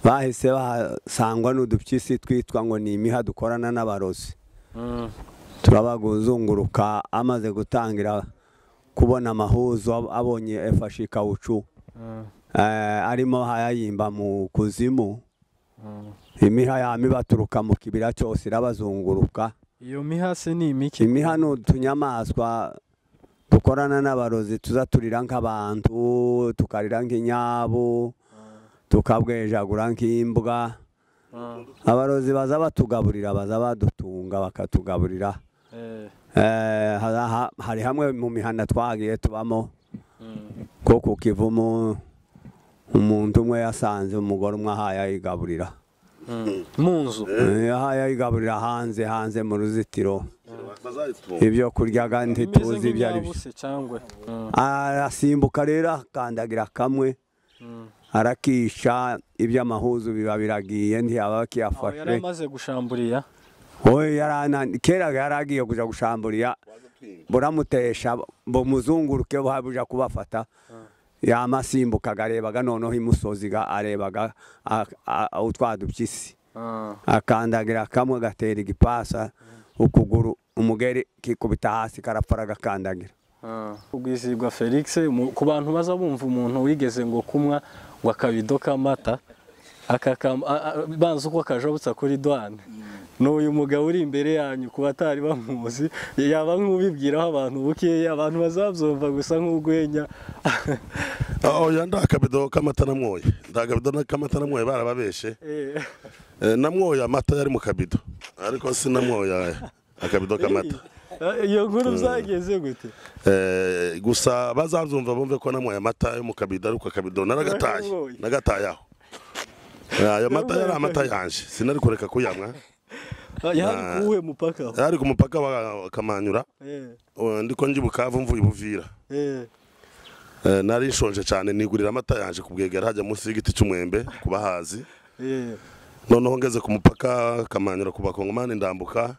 Bahise basangwa n'udupyisi twitwa ngo ni imiha dukorana n'abarozi. Turabaguzunguruka amaze gutangira kubona amahuzo abonye efashe ikawucu arimo hayayimba mu kuzimu. Imiha yami baturuka mu kibira cyose irabazunguruka. Iyo miha se ni imiki? Imiha ni utunyamaswa dukorana n'abarozi tuzaturira nk'abantu, tukarira nk'inyabu, tukabwejagura nk'imbwa. Abarozi baza batugaburira, baza badutunga bakatugaburira. Hari hamwe mu mihanda twagiye tubamo ko ku Kivumu umuntu umwe yasanze umugore umwe ahaye ayigaburira mu nzu, ahaye ayigaburira hanze mu ruzitiro. Ibyo kurya ntituzi ibyo ari byo. Arasimbuka rero akandagira kamwe arakisha, iby'amahuzu biba biragiye ntiyaba akiyafashe. Yaramaze gushamburiya? Oya, kera yaragiye kuja gushamburiya, buramutesha bumuzunguruke buja kubafata. Yamasimbuka arebaga noneho imusozi arebaga utwadupyisi, akandagira kamwe gatera igipasa ukuguru umugeri kikubita hasi karapfara agakandagira. Ubwizigwa Felix, ku bantu baza bumva umuntu wigeze ngo kumwa ngo akabido k'amata banza uko akajabutsa kuri douane, n'uyu mugabo uri imbere yanyu ku batari bamuzi yaba nk'ubibwiraho abantu bukeya, abantu bazabyumva gusa nk'ugwenya. Oya, ndakabido k'amata namwoye, ndakabido k'amata namwoye barababeshe. Namwoye amata yari mu kabido, ariko sinamwoye akabido k'amata. Iyo nkuru byageze gute? Gusa bazabyumva bumve ko namwoye amata yo mu kabido, ariko akabido naragataye, nagataye aho. Ayo mata yari amata yanje, sinari kureka kuyamwa. Yari kuwe mupaka? Yari ku mupaka wa Kamanyura. Ndiko nji Bukavu mvuye Buvira. Nari nshonje cyane nigurira amata yanje kubwegera hajya munsi y'igiti cy'umwembe kubahazi. Noneho ngeze ku mupaka Kamanyura ku bakongomani ndambuka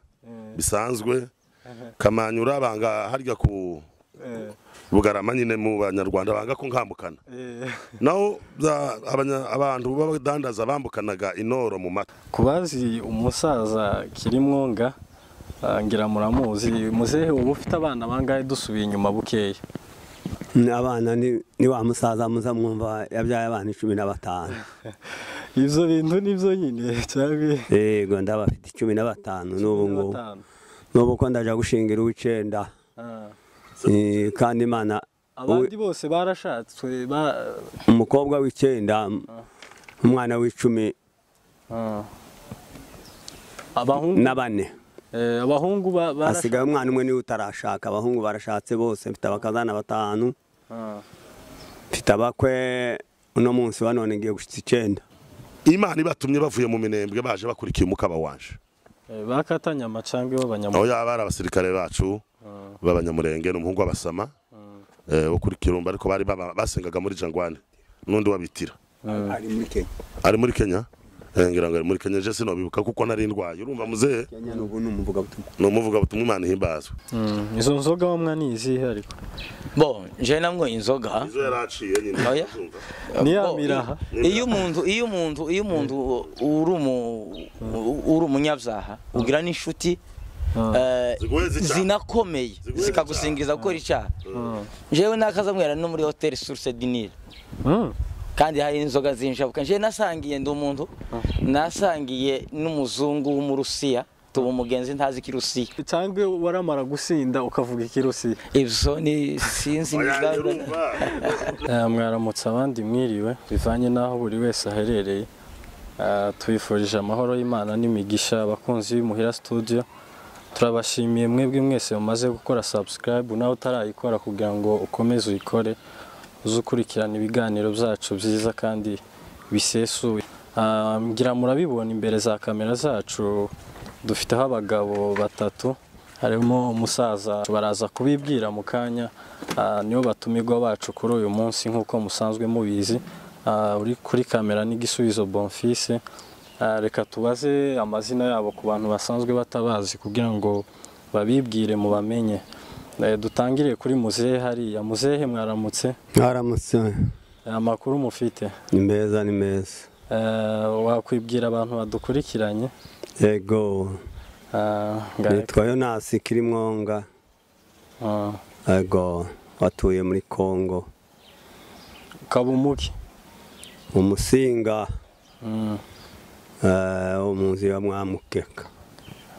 bisanzwe. Kamanyura banga harya ku Bugarama nyine mu banyarwanda banga ko nkambukana. Naho abantu badandaza bambukanaga inoro mu mata. Kubazi umusaza Kirimwonga ngira muramuzi, muzehe ubu ufite abana bangahe dusubiye inyuma bukeya? Abana ni wa musaza muza mwumva yabyaye abana 15. Ibyo bintu nibyo nyine cyangwa? Yego, ndabafite 15 n'ubu ngubu. N'ubu ko ndaja gushingira uw'icenda. Kandi Imana abandi bose barashatswe umukobwa w'icenda, umwana w'icumi, abahungu na bane. Abahungu asigaye umwana umwe niwe utarashaka, abahungu barashatse bose. Mfite abakazana 5, mfite abakwe uno munsi wa none ngiye gushitsa 9. Imana ibatumye bavuye mu minembwe baje bakurikiye umukaba wanje. Bakatanya amacangwe b'abanyamurenge. Oya, bari abasirikare bacu b'abanyamurenge n'umuhungu w'abasama wo kuri Kirumba, ariko bari basengaga muri Jangwane n'undi wabitira. Ari muri Kenya. Ari muri Kenya? Ngira ngo ari muri Kenya, je sinobibuka kuko nari ndwaye. Urumva muzehe? Kenya n'ubu ni umuvuga butumwa. Ni umuvuga butumwa, Imana ihimbazwe. Izo nzoga wamwa ni izihe ariko? Bon, je namwe inzoga. Izo yaraciye nyine. Oya. Ni ya miraha. Iyo umuntu uri umunyabyaha ugira n'inshuti zinakomeye zikagusingiza gukora icyaha. Jewe nakazamwera no muri Hotel Source du Nil. Kandi hari inzoga zinshabuka. Nje nasangiye ndi umuntu nasangiye n'umuzungu w'umurusiya, tuba umugenzi ntazi ikirusiya. Cyangwa waramara gusinda ukavuga ikirusiya? Ibyo ni sinzi. Mwaramutse abandi mwiriwe bivanye n'aho buri wese aherereye. Tubifurije amahoro y'Imana n'imigisha abakunzi b'Imuhira Studio. Turabashimiye mwebwe mwese mumaze gukora subscribe, nawe utarayikora kugira ngo ukomeze uyikore uzukurikirana ibiganiro byacu byiza kandi bisesuye. Ngira murabibona imbere za kamera zacu dufiteho abagabo batatu, harimo umusaza baraza kubibwira mu kanya, niyo batumirwa bacu kuri uyu munsi nk'uko musanzwe mubizi. Uri kuri kamera n'Igisubizo Bonfils. Reka tubaze amazina yabo ku bantu basanzwe batabazi kugira ngo babibwire mubamenye. Dutangire kuri muzehe hariya. Muzehe mwaramutse? Mwaramutse. Amakuru mufite? Ni meza, ni meza. Wakwibwira abantu badukurikiranye? Yego. Nitwa Yonasi Kirimwonga. Yego, watuye muri Kongo. Kabumuki? Umusinga. Umuzi wa Mwamukeka.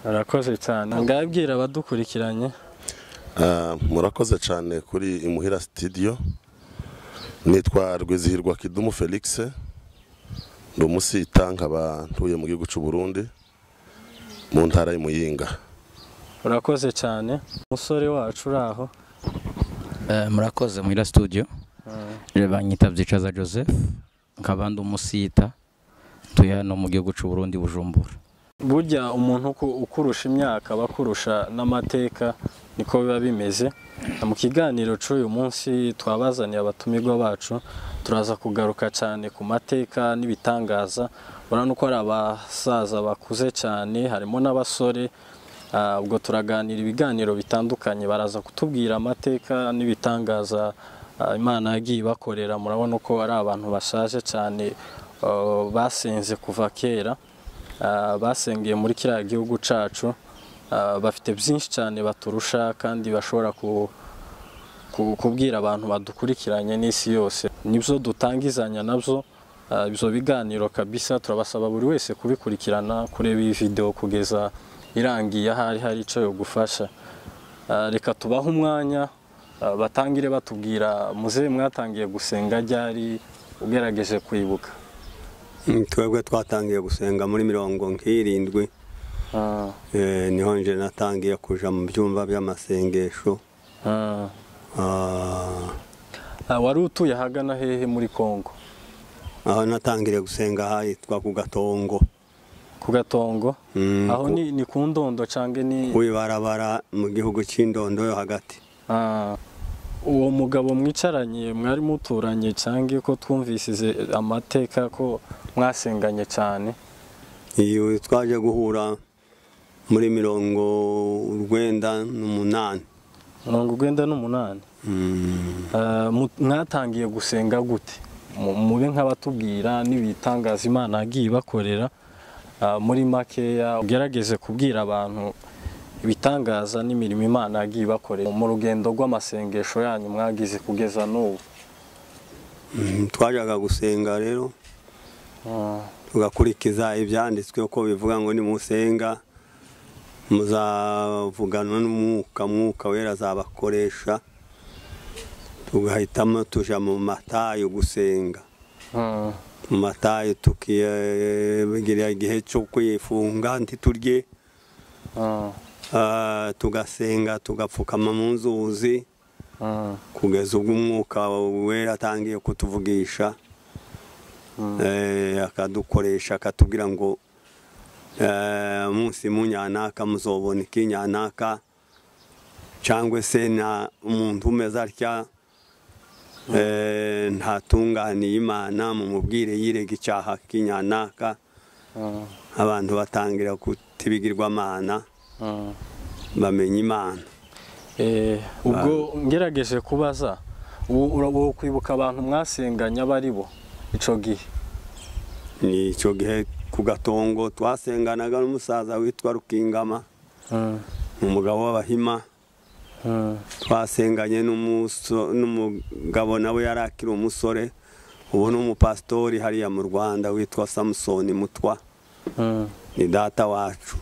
Arakoze cyane. Ngabwira abadukurikiranye. Murakoze cyane kuri Imuhira Studio. Nitwa Rwizihirwa Kidumu Felix. Ndi umusita nkaba ntuye mu gihugu cy'u Burundi mu ntara y'Imuyinga. Urakoze cyane. Umusore wacu uraho? Murakoze Muhira Studio. Banyita Byicaza Joseph, nkaba ndi umusita ntuye hano mu gihugu cy'u Burundi Bujumbura. Burya umuntu ukurusha imyaka bakurusha n'amateka niko biba bimeze. Mu kiganiro cy'uyu munsi twabazaniye abatumirwa bacu, turaza kugaruka cyane ku mateka n'ibitangaza. Urabona ko ari abasaza bakuze cyane, harimo n'abasore. Ubwo turaganira ibiganiro bitandukanye, baraza kutubwira amateka n'ibitangaza Imana yagiye ibakorera. Murabona ko ari abantu bashaje cyane, basenze kuva kera, basengeye muri kiriya gihugu cyacu, bafite byinshi cyane baturusha kandi bashobora kubwira abantu badukurikiranye n'isi yose. Nibyo dutangizanya nabyo ibyo biganiro kabisa. Turabasaba buri wese kubikurikirana, kureba iyi video kugeza irangiye, ahari hari icyo yo gufasha. Reka tubahe umwanya batangire batubwira. Muzehe, mwatangiye gusenga ryari ugerageje kwibuka? Twebwe twatangiye gusenga muri 70. Niho nje natangiye kuja mu byumba by'amasengesho. Wari utuye ahagana hehe muri Kongo? Aho natangiriye gusenga hitwa ku Gatongo. Ku Gatongo? Aho ni ku Ndondo cange ni wibarabara mu gihugu cy'Indondo yo hagati. Uwo mugabo mwicaranye mwari muturanye cange ko twumvisize amateka ko mwasenganye cyane? Iyo twaje guhura muri 98. 98. Mwatangiye gusenga gute? Mube nk'abatubwira n'ibitangaza Imana yagiye ibakorera muri makeya, ugerageze kubwira abantu ibitangaza n'imirimo Imana yagiye ibakorera mu rugendo rw'amasengesho yanyu mwagize kugeza n'ubu. Twajaga gusenga rero tugakurikiza ibyanditswe uko bivuga ngo nimusenga muzavugana n'umwuka, mwuka wera azabakoresha. Tugahitamo tuja mu Matayo gusenga. Mu Matayo tukigira igihe cyo kwifunga ntiturye, tugasenga tugapfukama mu nzuzi kugeza ubwo umwuka wera atangiye kutuvugisha, akadukoresha akatubwira ngo munsi munyanaka muzobona ikinyanaka, cyangwa se na umuntu umeze atya ntatunganiye Imana, mumubwire yirega icyaha kinyanaka. Abantu batangira kutibigirwamana, bamenya Imana. Ubwo ngerageje kubaza, uwo kwibuka abantu mwasenganya bari bo ico gihe? Ni ico gihe ku Gatongo twasenganaga n'umusaza witwa Rukingama, umugabo w'Abahima. Twasenganye n'umugabo nawe yari akiri umusore, ubu ni umupasitori hariya mu Rwanda witwa Samson Mutwa, ni data wacu.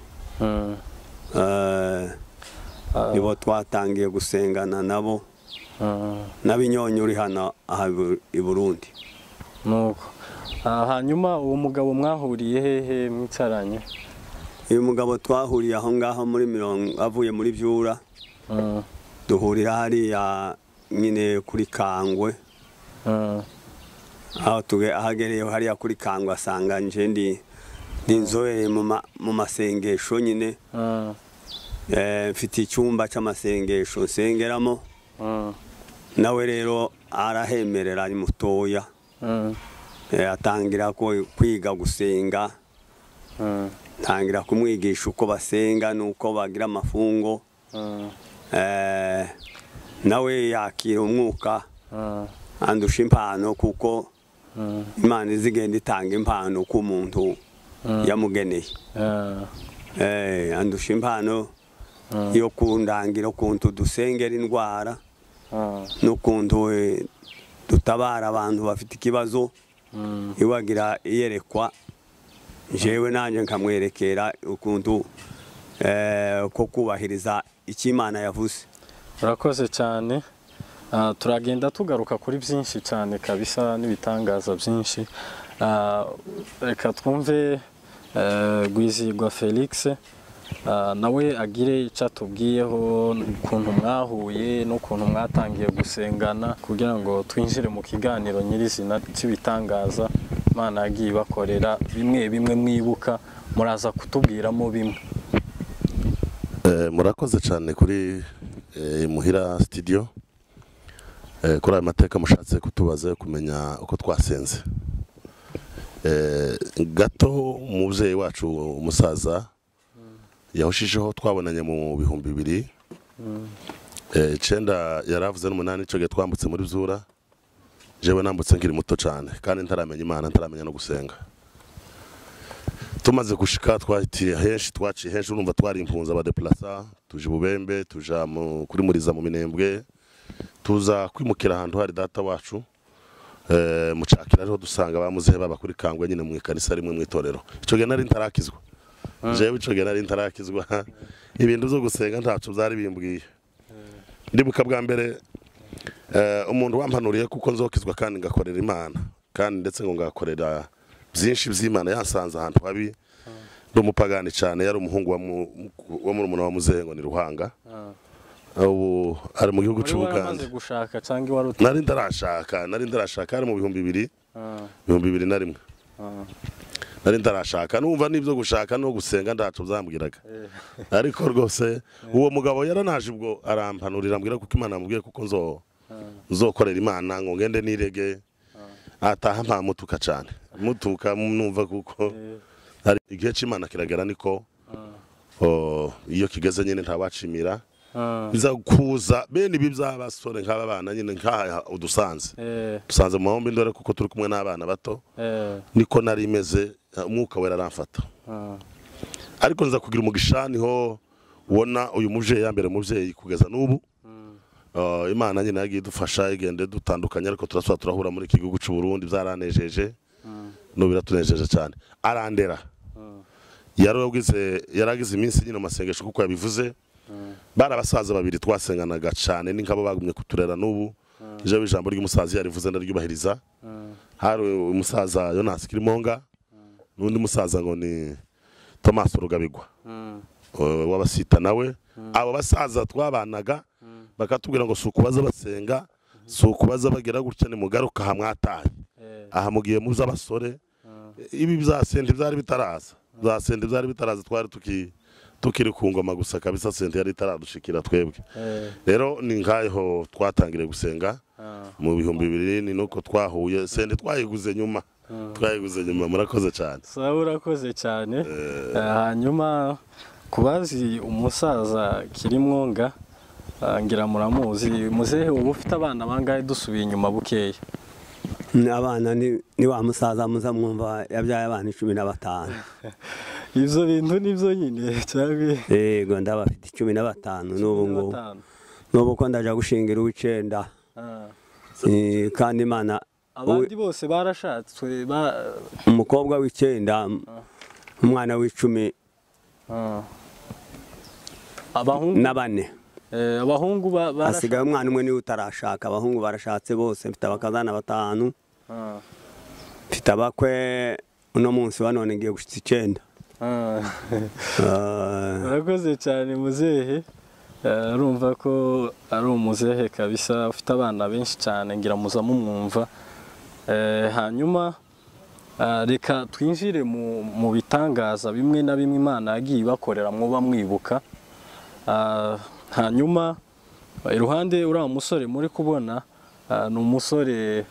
Nibo twatangiye gusengana nabo, n'abinyonyo uri hano aha i Burundi. Nuko hanyuma uwo mugabo mwahuriye hehe mwicaranye? Uyu mugabo twahuriye aho ngaho muri avuye muri Byura. Duhurira hariya nyine kuri Kangwe. Aho ahagereye hariya kuri Kangwe asanga nje ndi inzobere mu masengesho nyine. Mfite icyumba cy'amasengesho nsengeramo. Nawe rero arahemerera ari mutoya. Atangira kwiga gusenga. Ntangira kumwigisha uko basenga nuko bagira amafungo. Nawe yakira umwuka. Andusha impano kuko Imana izigenda itanga impano ku muntu yamugeneye. Andusha impano yo kundangira ukuntu dusengera indwara n'ukuntu dutabara abantu bafite ikibazo, iwagira iyerekwa jewe nanjye nkamwerekera ukuntu ko kubahiriza icyo Imana yavuze. Urakoze cyane. Turagenda tugaruka kuri byinshi cyane kabisa n'ibitangaza byinshi. Reka twumve Rwizihirwa Felix nawe agire icyo atubwiyeho, ukuntu mwahuye n'ukuntu mwatangiye gusengana, kugira ngo twinjire mu kiganiro nyirizina cy'ibitangaza Imana yagiye ibakorera, bimwe bimwe mwibuka muraza kutubwiramo bimwe. Murakoze cyane kuri Muhira Studio, kuri aya mateka mushatse kutubaza kumenya uko twasenze. Gato umubyeyi wacu umusaza yahushijeho twabonanye mu 2009 yaravuze n'umunani, icyo gihe twambutse muri Byura. Jewe nambutse nkiri muto cyane kandi ntaramenya Imana, ntaramenya no gusenga. Tumaze gushika twahitiye henshi, twaciye henshi, urumva twari impunzi abadeplasa, tuje Bubembe, tuja kuri Muriza mu Minembwe, tuza kwimukira ahantu hari data wacu mucakira, ariho dusanga bamuzehe baba kuri Kangwe nyine mu ikanisa rimwe mu itorero. Icyo gihe nari ntarakizwa. Jewe icyo gihe nari ntarakizwa, ibintu byo gusenga ntaco byari bimbwiye. Ndibuka bwa mbere umuntu wampanuriye kuko nzokizwa kandi ngakorera Imana, kandi ndetse ngo ngakorera byinshi by'Imana, yansanze ahantu habi ndi umupagani cyane. Yari umuhungu wa murumuna wa muzehe ngo ni Ruhanga, ubu ari mu gihugu cy'Ubugande. Nari ndarashaka, ari mu 2001 nari ndarashaka, numva n'ibyo gushaka no gusenga ndaco byambwiraga. Ariko rwose uwo mugabo yaranaje ubwo arampanurira, ambwira kuko Imana amubwiye kuko nzokorera Imana ngo ngende nirege. Ataha mpamutuka cyane, mutuka numva kuko ari igihe cy'Imana kiragera, niko iyo kigeze nyine ntawacimira biza kuza bene ibi by'abasore nk'aba bana nyine nkaha udusanze dusanze mu mahombe ndore, kuko turi kumwe n'abana bato. Niko nari meze, umwuka wera aramfata. Ariko nza kugira umugisha, niho ubona uyu muvyeyi ya mbere muvyeyi kugeza n'ubu. Imana nyine yagiye idufasha igende dutandukanye, ariko turasubira turahura muri iki gihugu cy'u Burundi, byaranejeje n'ubu biratunejeje cyane. Arandera, yaragize iminsi nyine mu masengesho kuko yabivuze. Bari abasaza babiri twasenganaga cyane, ni nk'abo bagumye kuturera n'ubu. Jewe ijambo ry'umusaza yarivuze ndaryubahiriza. Hari umusaza Jonas Kirimonga n'undi musaza ngo ni Thomas Rugabigwa w'abasita nawe. Abo basaza twabanaga bakatubwira ngo sukubaza basenga, sukubaza bagera gutya, ni mugaruka aha mwataye, aha mugiye muza abasore. Ibi bya sente byari bitaraza, bya sente byari bitaraza, twari tukiri ku ngoma gusa kabisa, sente yari itaradushikira twebwe. Rero ni nkaho twatangiriye gusenga mu 2000, ni nuko twahuye sente twayiguze nyuma, Murakoze cyane. Sawa, urakoze cyane. Hanyuma kubazi umusaza Kirimwonga ngira muramuzi, muzehe ubu ufite abana bangahe? Dusubiye inyuma bukeya. Abana ni wa musaza muza mwumva yabyaye abana 15. Ibyo bintu nibyo nyine cyangwa? Yego, ndabafite 15 n'ubu ngubu. N'ubu ko ndaja gushingira uw'icenda. Kandi Imana abandi bose barashatswe umukobwa w'icenda, umwana w'icumi, abahungu na bane. Abahungu asigaye umwana umwe niwe utarashaka, abahungu barashatse bose. Mfite abakazana 5, mfite abakwe uno munsi wa none ngiye gushitsa 9. Urakoze cyane muzehe. Urumva ko ari umuzehe kabisa, ufite abana benshi cyane, ngira muza mumwumva. Hanyuma reka twinjire mu bitangaza bimwe na bimwe Imana yagiye ibakorera mwoba mwibuka. Hanyuma iruhande uriya musore muri kubona ni umusore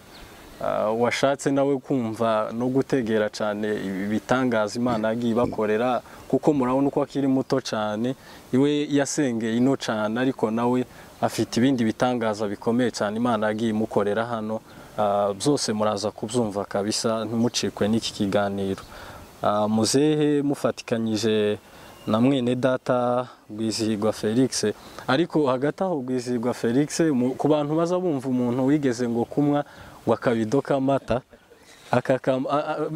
washatse nawe kumva no gutegera cyane ibitangaza Imana yagiye ibakorera, kuko murabona uko akiri muto cyane, iwe yasengeye ino cyane, ariko nawe afite ibindi bitangaza bikomeye cyane Imana yagiye imukorera hano. Byose muraza kubyumva kabisa, ntimucikwe n'iki kiganiro. Muzehe mufatikanyije na mwene data Rwizihirwa Felix. Ariko hagati aho Rwizihirwa Felix, ku bantu baza bumva umuntu wigeze ngo kumwa ngo akabido k'amata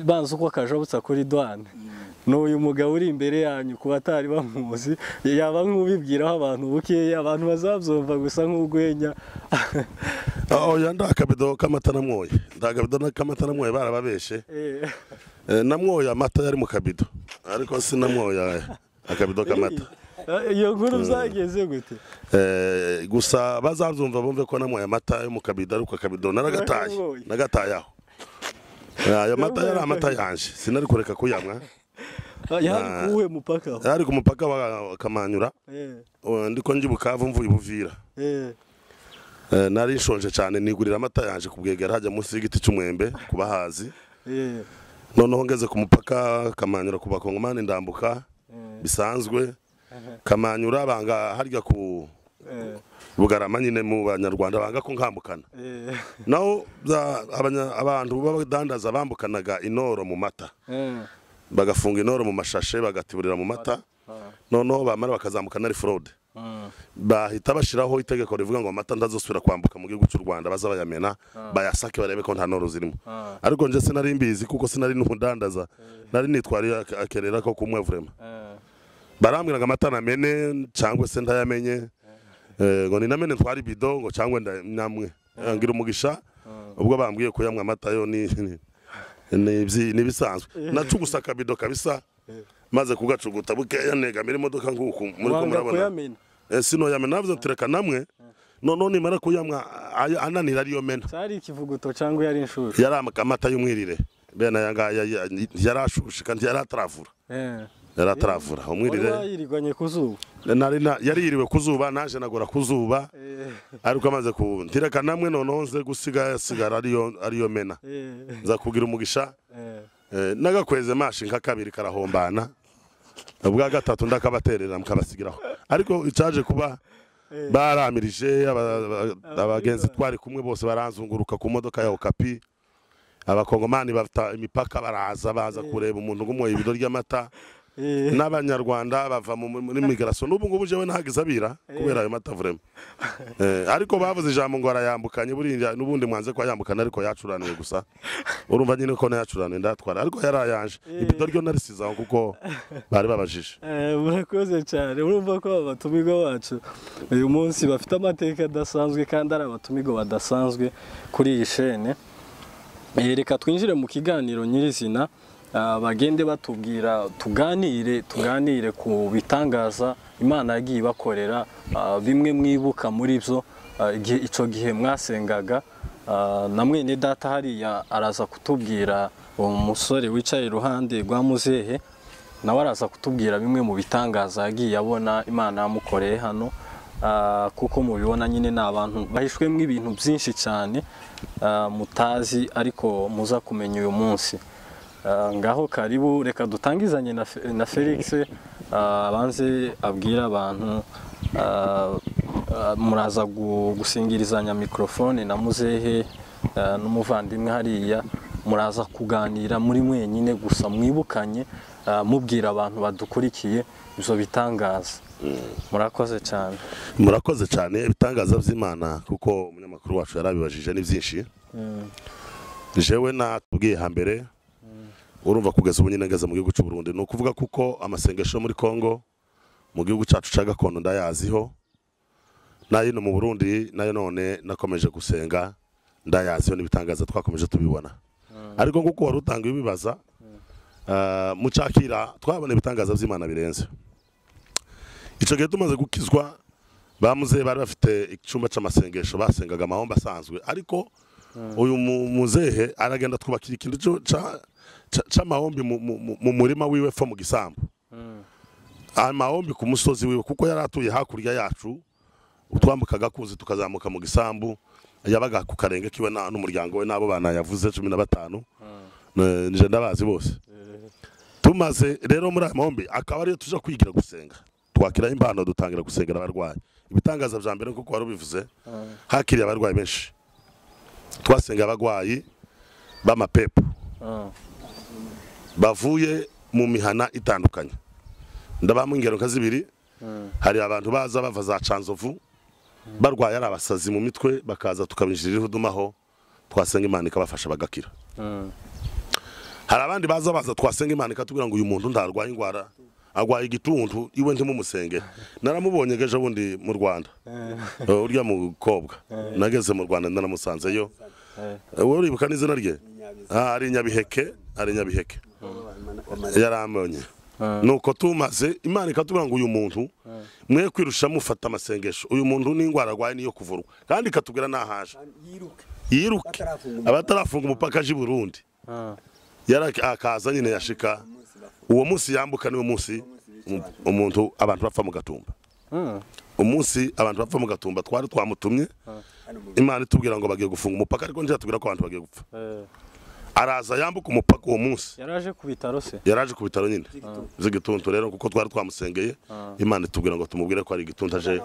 banza uko akajabutsa kuri douane, n'uyu mugabo uri imbere yanyu ku batari bamuzi yaba nk'ubibwiraho abantu bukeya, abantu bazabyumva gusa nk'urwenya. Oya, ndakabido k'amata namwoye, ndakabido k'amata namwoye barababeshe. Namwoye amata yari mu kabido, ariko sinamwoye akabido k'amata. Iyo nkuru zageze gute? Gusa bazabyumva bumve ko namwoye amata yo mu kabido, ariko akabido naragataye, nagataye aho. Ayo mata yari amata yanje, sinari kureka kuyamwa. Yari kuwe mupaka? Yari ku mupaka wa Kamanyura. Ndiko nji Bukavu mvuye Buvira. Nari nshonje cyane, nigurira amata yanje kubwegera hajya munsi y'igiti cy'umwembe kubahazi. Noneho ngeze ku mupaka Kamanyura ku bakongomani ndambuka bisanzwe. Kamanyura banga harya ku Bugarama nyine mu banyarwanda banga ko nkambukana. Naho abantu badandaza bambukanaga inoro mu mata. Bagafunga inoro mu mashashe bagatiburira mu mata. Noneho bamara bakazamukana ari fraude. Bahita bashiraho itegeko rivuga ngo amata ndazosubira kwambuka mu gihugu cy'u Rwanda, baza bayamena bayasake barebe ko nta noro zirimo. Ariko nje sinari mbizi kuko sinari n'umudandaza, nari nitwariye akerera ko kumwe vraiment. Barambwira ngo amata namene cyangwa se ntayamenye, ngo ni namene ntwari bido ngo cyangwa namwe ngira umugisha. Ubwo bambwiye ko yamwe amata yo ni nibisanzwe, nacugusa akabido kabisa, maze kugacuguta bukeya negamira imodoka nguku muri ko murabona. Sino yamena navuze tureka namwe, none nimara kuyamwa ananira ariyo mena. Cyari ikivuguto cyangwa yari inshushu? Yari amata y'umwirire bene aya ngaya, yarashushe kandi yaratravura. Yaratravura umwirire. Yirigwanye kuzuba. Nari yari yiriwe kuzuba, naje nagora kuzuba. Ariko amaze ku ntireka namwe noneho nze gusiga sigara ariyo mena. Nza kugira umugisha. Nagakweze mashi nka kabiri karahombana. Ubwa gatatu ndakabaterera mukabasigiraho. Ariko icaje kuba baramirije abagenzi twari kumwe bose baranzunguruka ku modoka ya Okapi. Abakongomani bafata imipaka baraza baza kureba umuntu ngumwe ibido ry'amata. N'abanyarwanda bava muri migration n'ubu ngubu jewe ntagize abira kubera ayo mata vraiment. Ariko bavuze ijambo ngo arayambukanye, buriya n'ubundi mwanze ko ayambukana ariko yacuraniwe gusa. Urumva nyine ko nayacuraniwe ndatwara, ariko yarayanje ibido ryo narisiza kuko bari babajije. Murakoze cyane. Urumva ko abatumirwa bacu uyu munsi bafite amateka adasanzwe kandi ari abatumirwa badasanzwe kuri iyi shene. Reka twinjire mu kiganiro nyirizina, bagende batubwira, tuganire ku bitangaza Imana yagiye bakorera, bimwe mwibuka muri byo ico gihe mwasengaga. Na mwene data hariya araza kutubwira, umusore wicaye iruhande rwa muzehe nawe araza kutubwira bimwe mu bitangaza yagiye abona Imana yamukoreye hano. Kuko mubibona nyine ni abantu bahishwemo ibintu byinshi cyane mutazi ariko muza kumenya uyu munsi. Ngaho karibu, reka dutangizanye na Felix, abanze abwira abantu. Muraza gusingirizanya microphone na muzehe n'umuvandimwe hariya, muraza kuganira muri mwenyine gusa mwibukanye, mubwira abantu badukurikiye ibyo bitangaza. Murakoze cyane. Murakoze cyane. Ibitangaza by'Imana kuko umunyamakuru wacu yarabibajije ni byinshi. Jewe natubwiye hambere, urumva kugeza ubu nyine ngeze mu gihugu cy'u Burundi, no kuvuga kuko amasengesho muri Kongo mu gihugu cyacu ca gakondo ndayaziho, nayo no mu Burundi nayo none nakomeje gusenga ndayaziho, n'ibitangaza twakomeje tubibona. Ariko nguko wari utanga ibibaza, mucakira twabona ibitangaza by'Imana birenze. Ico gihe tumaze gukizwa, bamuze bari bafite icyumba c'amasengesho basengaga amahomba asanzwe, ariko uyu muzehe aragenda twubakira ikintu c'amahombi mu murima wiwe fo mu gisambu. Amahombi ku musozi wiwe kuko yaratuye hakurya yacu, utwambukaga kuzi tukazamuka mu gisambu, yabaga ku karenge kiwe n'umuryango we nabo bana yavuze 15, nje ndabazi bose. Tumaze rero muri amahombi akaba ariyo tuja kwigira gusenga, twakira impano dutangira gusengera abarwayi. Ibitangaza bya mbere kuko wari ubivuze, hakiriye abarwayi benshi. Twasenga abagwayi b'amapepo bavuye mu mihana itandukanye. Ndabamo ingero nka zibiri. Hari abantu baza bava za Canzovu barwaye ari abasazi mu mitwe, bakaza tukabinjirira ihudumaho, twasenga Imana ikabafasha bagakira. Hari abandi baza twasenga Imana ikatubwira ngo uyu muntu ndarwaye ingwara, agwaye igituntu, iwe ntimumusenge. Naramubonye ejo bundi mu Rwanda, urya mukobwa nageze mu Rwanda ndanamusanzeyo. Wowe uribuka n'izina rye? Ari Nyabiheke, ari Nyabiheke. Yarambonye. Nuko tumaze Imana ikatubwira ngo uyu muntu mwe kwirusha mufata amasengesho, uyu muntu n'ingwara arwaye niyo kuvurwa, kandi ikatubwira nahaje yiruke abatarafunga umupaka aje i Burundi. Akaza nyine yashika uwo munsi yambuka, niwe munsi umuntu abantu bapfa mu Gatumba. Umunsi abantu bapfa mu Gatumba twari twamutumye, Imana itubwira ngo bagiye gufunga umupaka, ariko nje atubwira ko abantu bagiye gupfa. Araza yambuka umupaka uwo munsi. Yaraje ku bitaro se? Yaraje ku bitaro nyine z'igituntu rero, kuko twari twamusengeye Imana itubwira ngo tumubwire ko ari igituntu aje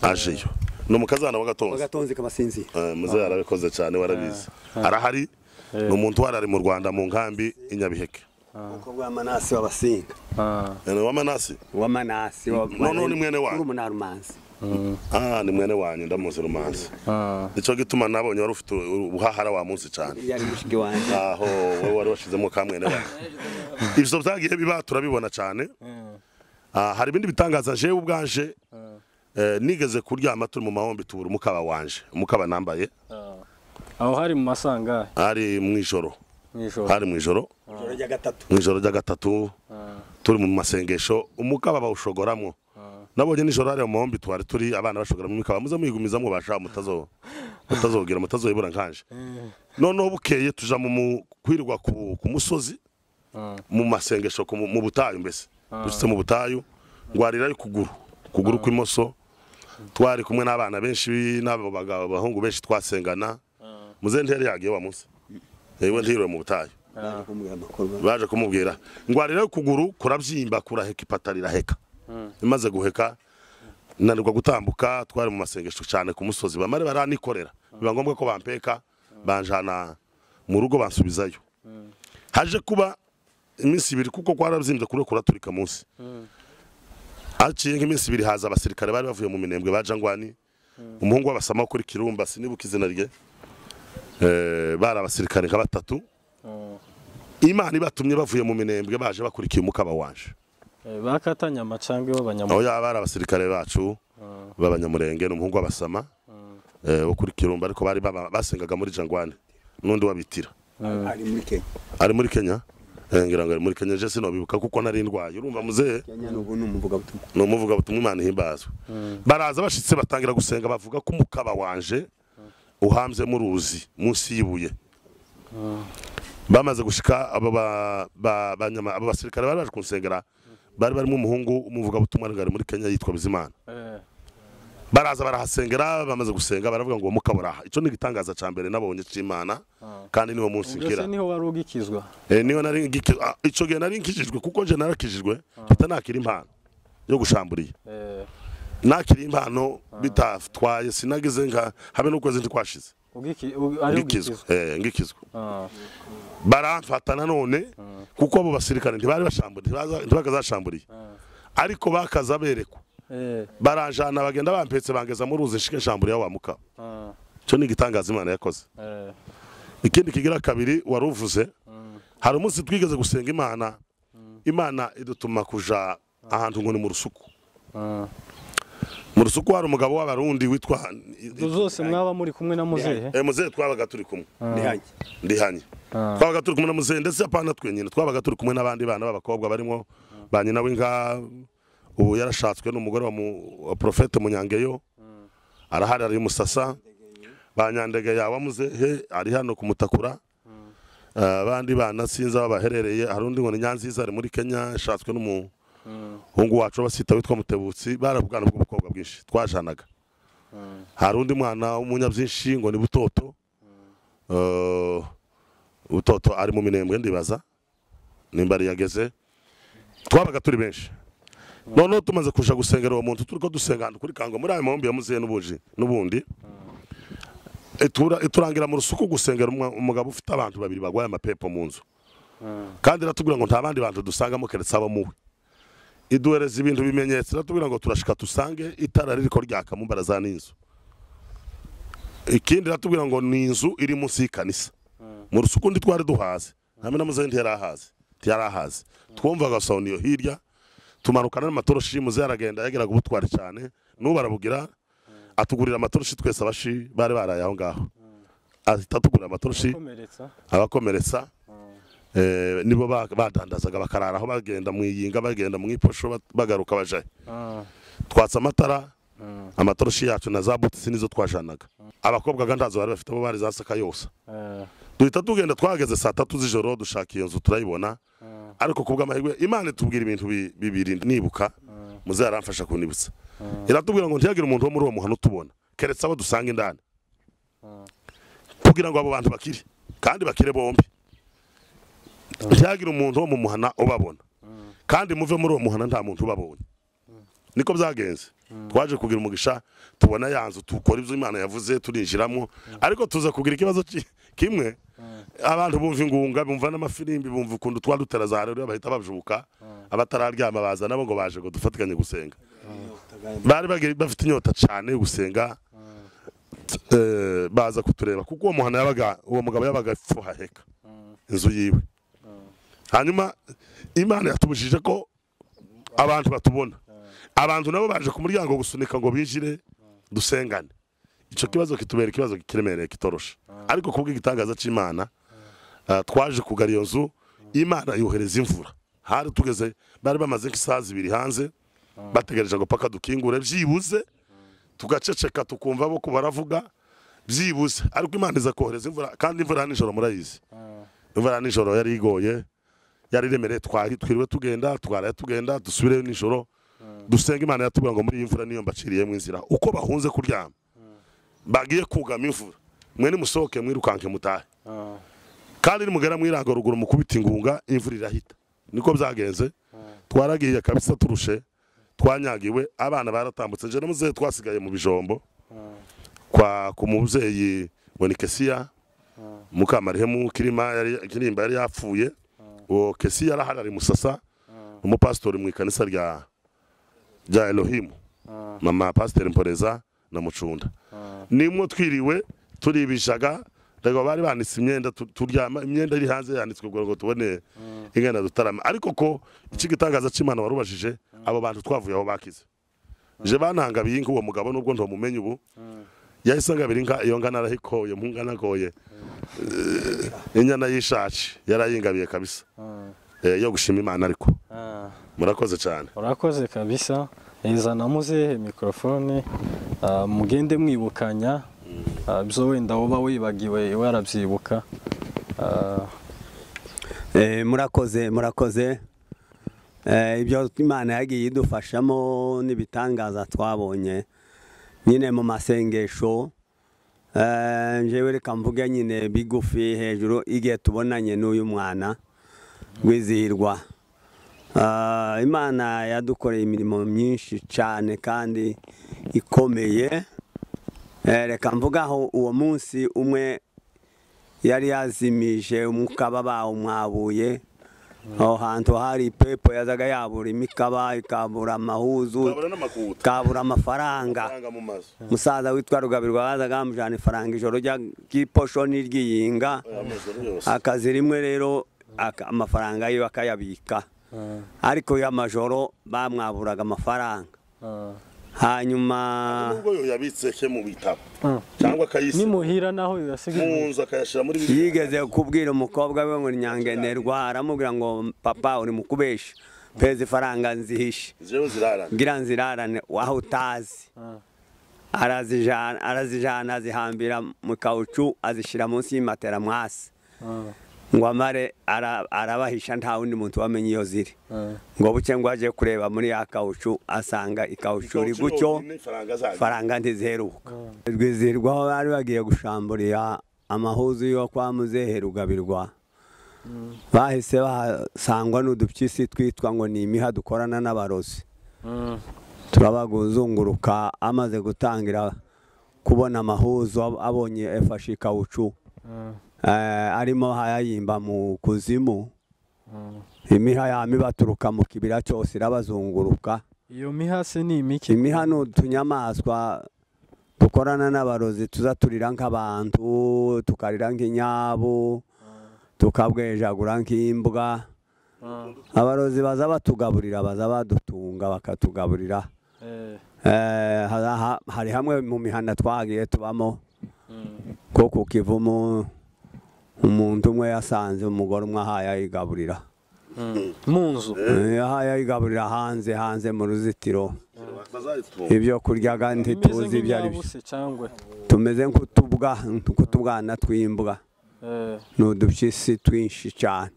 ajeyo. No mukazana wa Gatonzi. Gatonzi kabasinzi. Muze yarabikoze cyane warabizi. Arahari ni umuntu warari mu Rwanda mu nkambi i Nyabiheke. Uko bwa Manasi wabasinga. Wa Manasi? Wa Manasi. No ni mwene wanyu. Urumuna Rumanzi. Ni mwene wanyu ndamuzi Rumanzi. Nico gituma nabonye wari ufite ubuhahara wa munsi cyane. Yari mushiki wanje. Aho wowe wari washizemo ka mwene wanyu. Ivyo byagiye biba turabibona cyane. Hari ibindi bitangaza jewe ubwanje. Nigeze kuryama turi mu mahombi tubura umukaba wanje, umukaba nambaye. Aho hari mu masanga? Hari mu ijoro. Hari mu ijoro. Mu ijoro rya gatatu. Turi mu masengesho umukaba bawushogoramwo. Nabonye nijoro hari mu mahombi twari turi abana bashogora mu mikaba, muze mwigumiza mu basha mutazogira mutazoyibura nkanje. Noneho bukeye tuja mu kwirwa ku musozi mu masengesho mu butayu, mbese dushitse mu butayu ngwarira ukuguru kuguru kw'imoso. Twari kumwe n'abana benshi n'abo bagabo bahungu benshi twasengana. Muze nteri yagiye wa munsi. Yewe ntirwe mu butayu. Baje kumubwira ngwarira ukuguru kurabyimba kuraheka ipatara iraheka. Imaze guheka nanirwa gutambuka. Twari mu masengesho cyane ku musozi, bamare baranikorera, biba ngombwa ko bampeka banjana mu rugo bansubizayo. Haje kuba iminsi ibiri kuko kwarabyimbye kure kuraturika munsi. Aciye nk'iminsi ibiri haza abasirikare bari bavuye mu Minembwe baja ngwani, umuhungu w'abasama kuri Kirumba sinibuka izina rye, bari abasirikare nka batatu. Imana ibatumye bavuye mu Minembwe baje bakurikiye umukaba wanje. Bakatanya amacangwe b'abanyamurenge. Oya bari abasirikare bacu b'abanyamurenge n'umuhungu w'abasama wo kuri Kirumba, ariko bari basengaga muri Jangwani n'undi wabitira. Ari muri Kenya. Ari muri Kenya? Ngira ngo ari muri Kenya, je sinobibuka kuko nari ndwaye. Urumva muzehe Kenya n'ubu ni umuvuga butumwa. Ni umuvuga butumwa, Imana ihimbazwe. Baraza bashitse batangira gusenga bavuga ko umukaba wanje uhambye mu ruzi munsi yibuye. Bamaze gushika abo abo basirikare bari baje kunsengera, bari barimo umuhungu umuvuga butumwa ari muri Kenya yitwa Bizimana. Baraza barahasengera, bamaze gusenga baravuga ngo mukabura. Ico ni gitangaza ca mbere nabonye c'Imana, kandi niwo munsi nkira. Niho wari ugikizwa? Niho nari ngikizwa. Ico gihe nari nkijijwe kuko nje narakijijwe, bitanakira impano yo gushamburiye. Nakira impano bitatwaye, sinagize nka habe n'ukwezi ntikwashize. Ngikizwa. Ngikizwa. Baramfata nanone kuko abo basirikare ntibari bashamburiye, ntibakazashamburiye. Ariko bakaza berekwa. Barajana bagenda bampetse bangeza mu ruzi nshike nshamburiye wa muka. Cyo ni gitangaza Imana yakoze. Ikindi kigira kabiri waruvuze, hari umunsi twigeze gusenga Imana, Imana idutuma kuja ahantu ngo ni mu Rusuku. Mu Rusuku hari umugabo w'abarundi witwa zose mwaba muri kumwe na muzehe? Muzehe twabaga turi kumwe. Ndihanye. Twabaga turi kumwe na muzehe, ndetse apana twenyine, twabaga turi kumwe n'abandi bana b'abakobwa barimo ba nyina w'inka. Ubu yarashatswe n'umugore wa Profete Munyangeyo, arahari ari Musasa. Ba Nyandege yawa muzehe ari hano kumutakura. Abandi bana sinza babaherereye, hari undi ngo ni Nyanziza ari muri Kenya, yashatswe n'umuhungu wacu basita witwa Mutebutsi. Barabwana bw'ubukobwa bwinshi twajanaga. Hari undi mwana w'umunyabyinshi ngo ni Butoto. Butoto ari mu Minembwe ndibaza nimba ari yageze. Twabaga turi benshi. Noneho tumaze kuja gusengera uwo muntu, turiko dusenga kuri kango muri ayo mahombi ya muzehe n'ubundi. Iturangira mu rusuku gusengera umugabo ufite abantu babiri bagwaye amapepo mu nzu. Kandi iratubwira ngo nta bandi bantu dusangamo keretse abo muwe. Iduhereza ibintu bimenyetso, iratubwira ngo turashika tusange itara ririko ryaka mu mbaraza n'inzu. Ikindi iratubwira ngo ni inzu iri munsi y'ikanisa. Mu rusuku ndi twari duhaze, hamwe na muzehe ntiyarahaze. Twumvaga sound iyo hirya, tumanukana n'amatoroshi, muzehe aragenda yageraga ubutwari cyane, n'ubu arabugira, atugurira amatoroshi twese abashi bari baraye aho ngaho. Ahita atugurira amatoroshi abakomeretsa. Nibo badandazaga bakarara aho bagenda mu iyinga, bagenda mu iposho, bagaruka bajaye. Twatsa amatara, amatoroshi yacu na za butisi nizo twajanaga. Abakobwa gandazo bari bafite abo bari zasaka yose. Duhita tugenda, twageze saa 3 z'ijoro dushaka iyo nzu turayibona. Ariko kubw'amahirwe Imana itubwira ibintu bibiri nibuka, muzehe aramfasha kunibutsa. Iratubwira ngo ntiyagire umuntu wo muri uwo muhano utubona, keretse abo dusanga indani. Kugira ngo abo bantu bakire, kandi bakire bombi. Ntiyagire umuntu wo mu muhana ubabona. Kandi muve muri uwo muhana nta muntu ubabonye. Niko byagenze. Twaje kugira umugisha tubona yanzu tukora ibyo Imana yavuze turinjiramo, ariko tuza kugira ikibazo kimwe. Abantu bumva ingunga, bumva n'amafirimbi, bumva ukuntu twadutera za haleluya bahita babyuka, abatararyama baza nabo ngo baje ngo dufatikanye gusenga. Bari bafite inyota cyane yo gusenga, baza kutureba kuko uwo muhana yabaga, uwo mugabo yabaga apfuhaheka inzu yiwe. Hanyuma Imana yatubujije ko abantu batubona. Abantu nabo baje ku muryango gusunika ngo binjire dusengane. Ico kibazo kitubera ikibazo kiremereye kitoroshe. Ariko kubw'igitangaza c'Imana, twaje kugara iyo nzu, Imana yohereza imvura. Hari tugeze bari bamaze nk'isaha 2 hanze bategereje ngo paka dukingure byibuze, tugaceceka tukumva bo kubaravuga byibuze. Ariko Imana iza kohereza imvura, kandi imvura nijoro murayizi. Imvura nijoro yari igoye, yari remereye, twiriwe tugenda, twaraye tugenda, dusubire nijoro. Dusenga Imana yatubwira ngo muri iyi mvura niyo mbaciriyemo inzira. Uko bahunze kuryama bagiye kugama imvura, mwe nimusohoke mwirukanke mutahe. Kandi nimugera mwiranga ruguru mukubita ingunga imvura irahita. Niko byagenze. Twaragiye kabisa turushe, twanyagiwe, abana baratambutse. Je namuzehe twasigaye mu bijombo kwa ku muvyeyi Bonikesiya Mukamarihemu Kirima yari Kirimba yari yapfuye. Uwo Kesiya yarahari Musasa, umupastori mu ikanisa rya Elohimu, mama pastor Mporeza na Mucunda. Nimwo twiriwe turibishaga, ndago bari banitse imyenda turyama, imyenda iri hanze yanitswe ngo tubone ingana dutarama. Ariko ko iki gitangaza c'Imana warubajije, abo bantu twavuye aho bakize. Je banangabiye inka uwo mugabo nubwo ntomumenye ubu, yahise angabira inka iyo ngana arahikoye, mpungana goye inyana yishaci yarayingabiye kabisa. Yo gushima Imana. Ariko murakoze cyane. Urakoze kabisa. Izana muzehe mikrofone, mugende mwibukanya byo wenda woba wibagiwe warabyibuka. Murakoze, murakoze. Ibyo Imana yagiye idufashamo n'ibitangaza twabonye nyine mu masengesho. Njewe reka mvuge nyine bigufi hejuru igihe tubonanye n'uyu mwana Rwizihirwa. Imana yadukoreye imirimo myinshi cyane kandi ikomeye. Reka mvugaho uwo munsi umwe yari yazimije umukaba bawumwabuye. Aho hantu hari ipepo yazaga yabura imikaba, ikabura amahuzu, kabura amafaranga. Musaza witwa Rugabirwa bazaga bamujana ifaranga ijoro ry'iposho n'iryiyinga, akazi rimwe rero amafaranga yiwe akayabika. Ariko y'amajoro bamwaburaga amafaranga. Hanyuma nubwo yo yabitse mu bitabo cyangwa akayisi nimuhira naho yasigaye mu nzu akayashira muri bibiliya. Yigeze kubwira umukobwa we ngo nyangenerwa, aramubwira ngo papa uri mukubesha, peze ifaranga nzihishe jewe zirarane, ngira nzirarane aho utazi. Arazijana azihambira mu kaucu, azishira munsi y'imatera mwasi. Ngo amare arabahisha nta wundi muntu wamenye iyo ziri. Ngo buke ngo aje kureba muri ya kaucu asanga ikaucu iri gutyo, faranga ntiziheruka. Rwizihirwa aho bari bagiye gushamburira amahuzu yo kwa muzehe Rugabirwa, bahise basangwa n'udupyisi twitwa ngo ni imiha dukorana n'abarozi. Turabaguzunguruka, amaze gutangira kubona amahuzo abonye efashe kawucu arimo hayayimba mu kuzimu. Imiha yami baturuka mu kibira cyose irabazunguruka. Iyo miha se ni imiki? Imiha ni utunyamaswa dukorana n'abarozi, tuza turira nk'abantu, tukarira nk'inyabu, tukabwejagura nk'imbwa. Abarozi baza batugaburira, baza badutunga bakatugaburira. Hari hamwe mu mihanda twagiye tubamo ko ku Kivumu umuntu umwe yasanze umugore umwe ahaye ayigaburira mu nzu, ahaye ayigaburira hanze mu ruzitiro. Ibyo kuryaga ntituzi ibyo ari byo, tumeze nk'utubwa, nk'utubwana tw'imbwa, ni udupyisi twinshi cyane.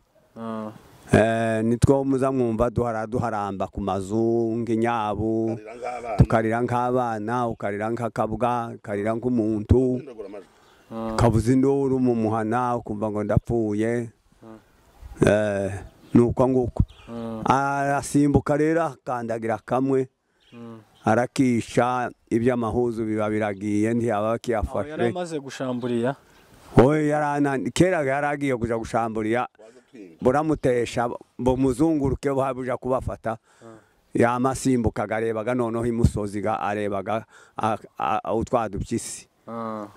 Nitwo muza mwumva duharamba ku mazu nk'inyabu, tukarira nk'abana, ukarira nk'akabwa, ukarira nk'umuntu, kabuza induru mu muhana ukumva ngo ndapfuye. Nuko nguko arasimbuka rero akandagira kamwe arakisha, iby'amahuzu biba biragiye ntiyaba akiyafashe. Yari amaze gushamburiya? Oya, kera yaragiye kuja gushamburiya, buramutesha bumuzunguruke buja kubafata. Yamasimbuka arebaga noneho imusozi arebaga utwadupyisi,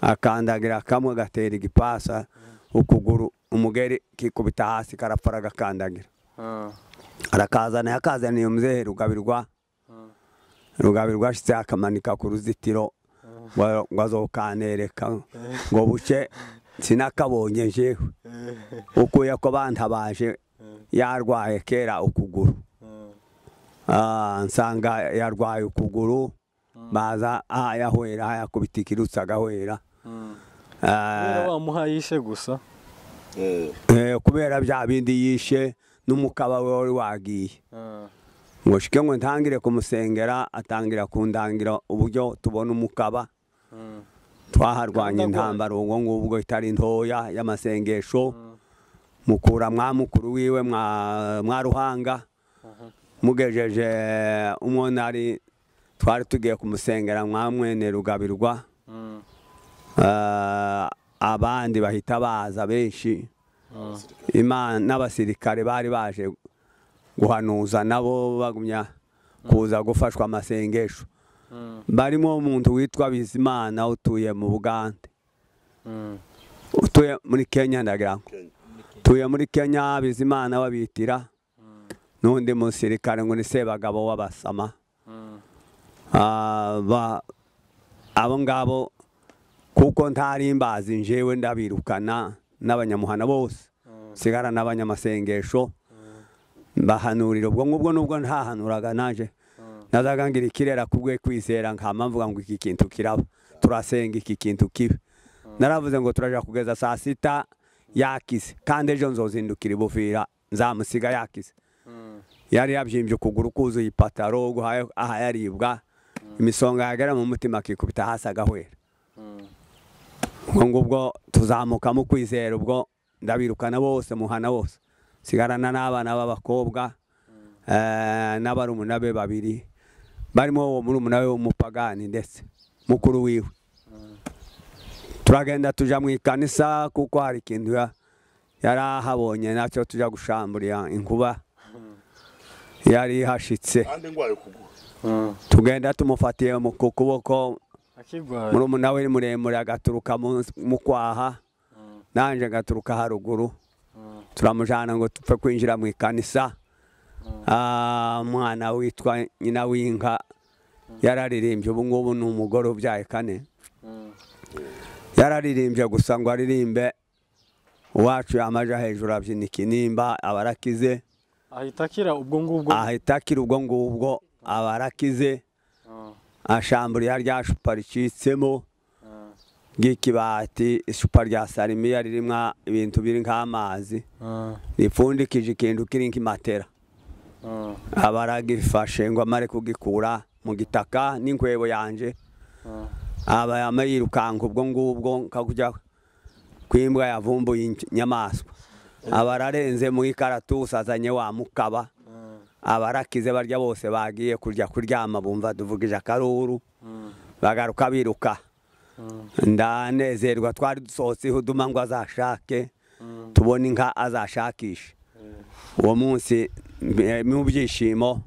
akandagira kamwe gatera igipasa ukuguru, umugeri kikubita hasi karapfa agakandagira. Arakazana yakazaniye muzehe Rugabirwa. Rugabirwa ashitse akamanika ku ruzitiro ngo azokanereka ngo buce sinakabonye jewe ukuye ko bantabaje yarwaye kera ukuguru. Nsanga yarwaye ukuguru, baza yahwera yakubita ikirutsi agahwera. Wamuha yishe gusa kubera bya bindi yishe n'umukaba we wari wagiye. Ngo shike ngo ntangire kumusengera, atangira kundangira uburyo tubona umukaba. Twaharwanye intambara ubwo ngubwo itari ntoya y'amasengesho. Mukura mwa mukuru wiwe mwa Ruhanga, mugejeje umwonari twari tugiye kumusengera mwa mwene Rugabirwa. Abandi bahita baza benshi, Imana n'abasirikare bari baje guhanuza nabo bagumya kuza gufashwa amasengesho. Barimo umuntu witwa Bizimana utuye mu Bugande, utuye muri Kenya, ndagira ngo tuye muri Kenya, Bizimana wabitira n'undi musirikare ngo ni Sebagabo w'Abasama. Abo ngabo kuko ntari mbazi njewe ndabirukana n'abanyamuhana bose, sigara n'abanyamasengesho bahanurira ubwo ngubwo. Nubwo ntahanuraga naje nazaga ngira ikirera kubwe kwizera, nkama mvuga ngo iki kintu kiraba, turasenga iki kintu kibe. Naravuze ngo turaja kugeza saa sita yakize, kandi ejo nzozindukira Buvira nzamusiga yakize. Yari yabyimbye ukuguru kuzuye ipataro aha yaribwa, imisonga yagera mu mutima akikubita hasi agahwera. Ubwo ngubwo tuzamuka mu kwizera, ubwo ndabirukana bose muhana bose, sigarana n'abana b'abakobwa n'abarumuna be babiri, barimo uwo murumuna we w'umupagani ndetse mukuru wiwe. Turagenda tuja mu ikanisa kuko hari ikintu yarahabonye nacyo, tuja gushamburiya inkuba yari ihashitse. Tugenda tumufatiye mu kuboko, murumuna we muremure agaturuka mu kwaha, nanje ngaturuka haruguru. Turamujana ngo tupfe kwinjira mu ikanisa. Umwana witwa nyina w'inka yararirimbye, ubu ngubu ni umugore ubyaye kane. Yararirimbye gusa ngo aririmbe uwacu yamaja hejuru abyina ikinimba abarakize. Ahita akira ubwo ngubwo, ahita akira ubwo ngubwo abarakize. Ashamburiya rya shupa ricitsemo ry'ikibati, ishupa rya salimiya ririmo ibintu biri nk'amazi, ripfundikije ikintu kiri nk'imatera. Abaragifashe ngo amare kugikura mu gitaka n'inkwebo yanje, aba yama yirukanka ubwo ngubwo nkakujya kwimbwa yavumbuye inyamaswa. Abararenze mu ikaratusi azanye wa mukaba, abarakize barya bose bagiye kurya kuryama bumva duvugije akaruru, bagaruka biruka. Ndanezerwa twari dusohotse ihuduma ngo azashake tubone inka azashakisha. Uwo munsi mu byishimo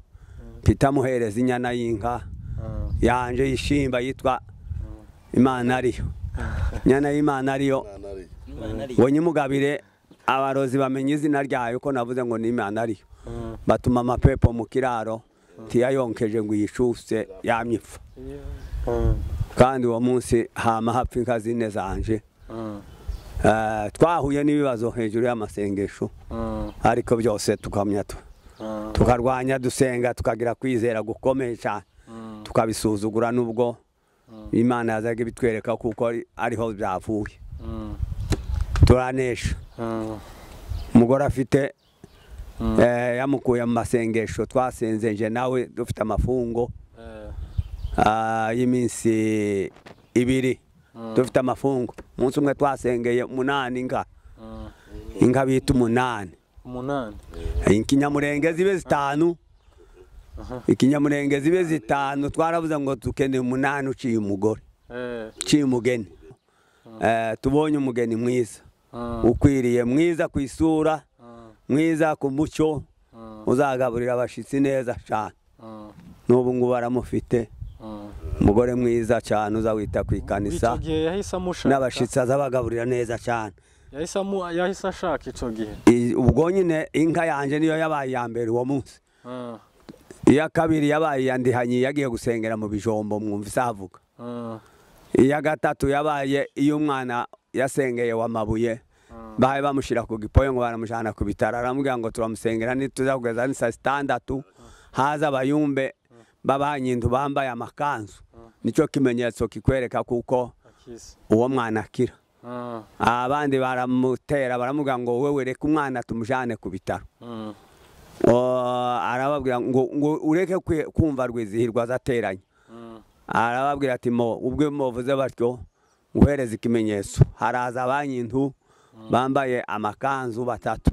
mpita muhereza inyana y'inka yanje yishimba yitwa Imana ariyo. Inyana y'Imana ariyo. Ngo nyimugabire abarozi bamenye izina ryayo ko navuze ngo ni Imana ariyo. Batuma amapepo mu kiraro tiyayonkeje ngo yishuse yamyipfa. Kandi uwo munsi hama hapfa inka zine zanje. Twahuye n'ibibazo hejuru y'amasengesho ariko byose tukamya tukarwanya dusenga tukagira kwizera gukomeye cyane tukabisuzugura nubwo Imana yazaga ibitwereka kuko ariho byavuye. Turanesha. Umugore afite yamukuye mu masengesho twasenze nje nawe dufite amafungo y'iminsi ibiri dufite amafungo. Umunsi umwe twasengeye 8 inka. Inka bita 8. 8. Ikinyamurenge zibe 5. Ikinyamurenge zibe 5 twaravuze ngo dukeneye 8 uciye umugore. Uciye umugeni. Tubonye umugeni mwiza. Ukwiriye mwiza ku isura, mwiza ku mucyo, uzagaburira abashitsi neza cyane. N'ubu ngubu baramufite. Umugore mwiza cyane uzawita ku ikanisa. N'abashitsi azabagaburira neza cyane. Yahise ashaka ico gihe. Ubwo nyine inka yanje niyo yabaye ya mbere uwo munsi. Iya kabiri yabaye yandihanyi yagiye gusengera mu bijombo mwumva isavuga. Iya gatatu yabaye iyo umwana yasengeye wa mabuye. Bahaye bamushira ku gipoyo ngo baramujana ku bitaro aramubwira ngo turamusengera nituzakugeza ni saa 6 haza abayumbe babanyindu bambaye amakanzu. Nicyo kimenyetso kikwereka kuko uwo mwana akira. Abandi baramutera baramubwira ngo wewe reka umwana tumujane ku bitaro. Arababwira ngo ureke kumva rwizihirwa azateranye. Arababwira ati mo ubwo muvuze batyo uhereza ikimenyetso. Haraza abanyintu bambaye amakanzu batatu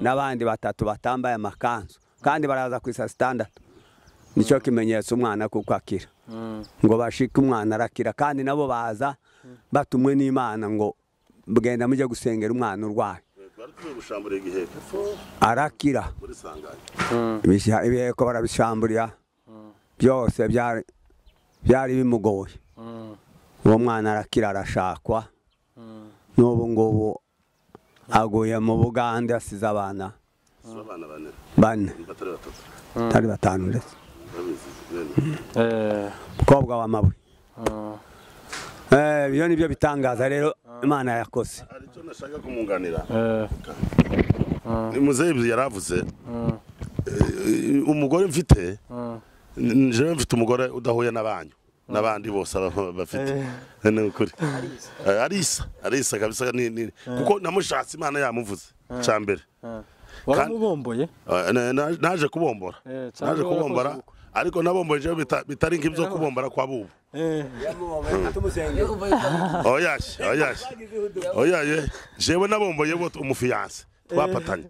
n'abandi batatu batambaye amakanzu kandi baraza ku saa 6. Nicyo kimenyetso umwana kuko akira. Ngo bashike umwana arakira kandi nabo baza batumwe n'Imana ngo bugenda mujye gusengera umwana urwaye. Arakira. Ibiheko barabishamburira byose byari bimugoye. Uwo mwana arakira arashakwa. N'ubu ngubu aguye mu Bugande asize abana bane. Batari batanu ndetse. Mukobwa wa mabuye. Ibyo nibyo bitangaza rero Imana yakoze. Hari icyo nashaka kumunganira. Muzehe yaravuze umugore mfite njewe mfite umugore udahuye n'abanyu n'abandi bose bafite ni ukuri. Arisa kabisa ni kuko namushatse Imana yamuvuze cyambere. Waramubomboye? Naje kubombora. Naje kubombora ariko nabomboye bitari nk'ibyo kubombora kwa bubu. Oya oya oya jewe nabomboye bo umufiance twapatanye.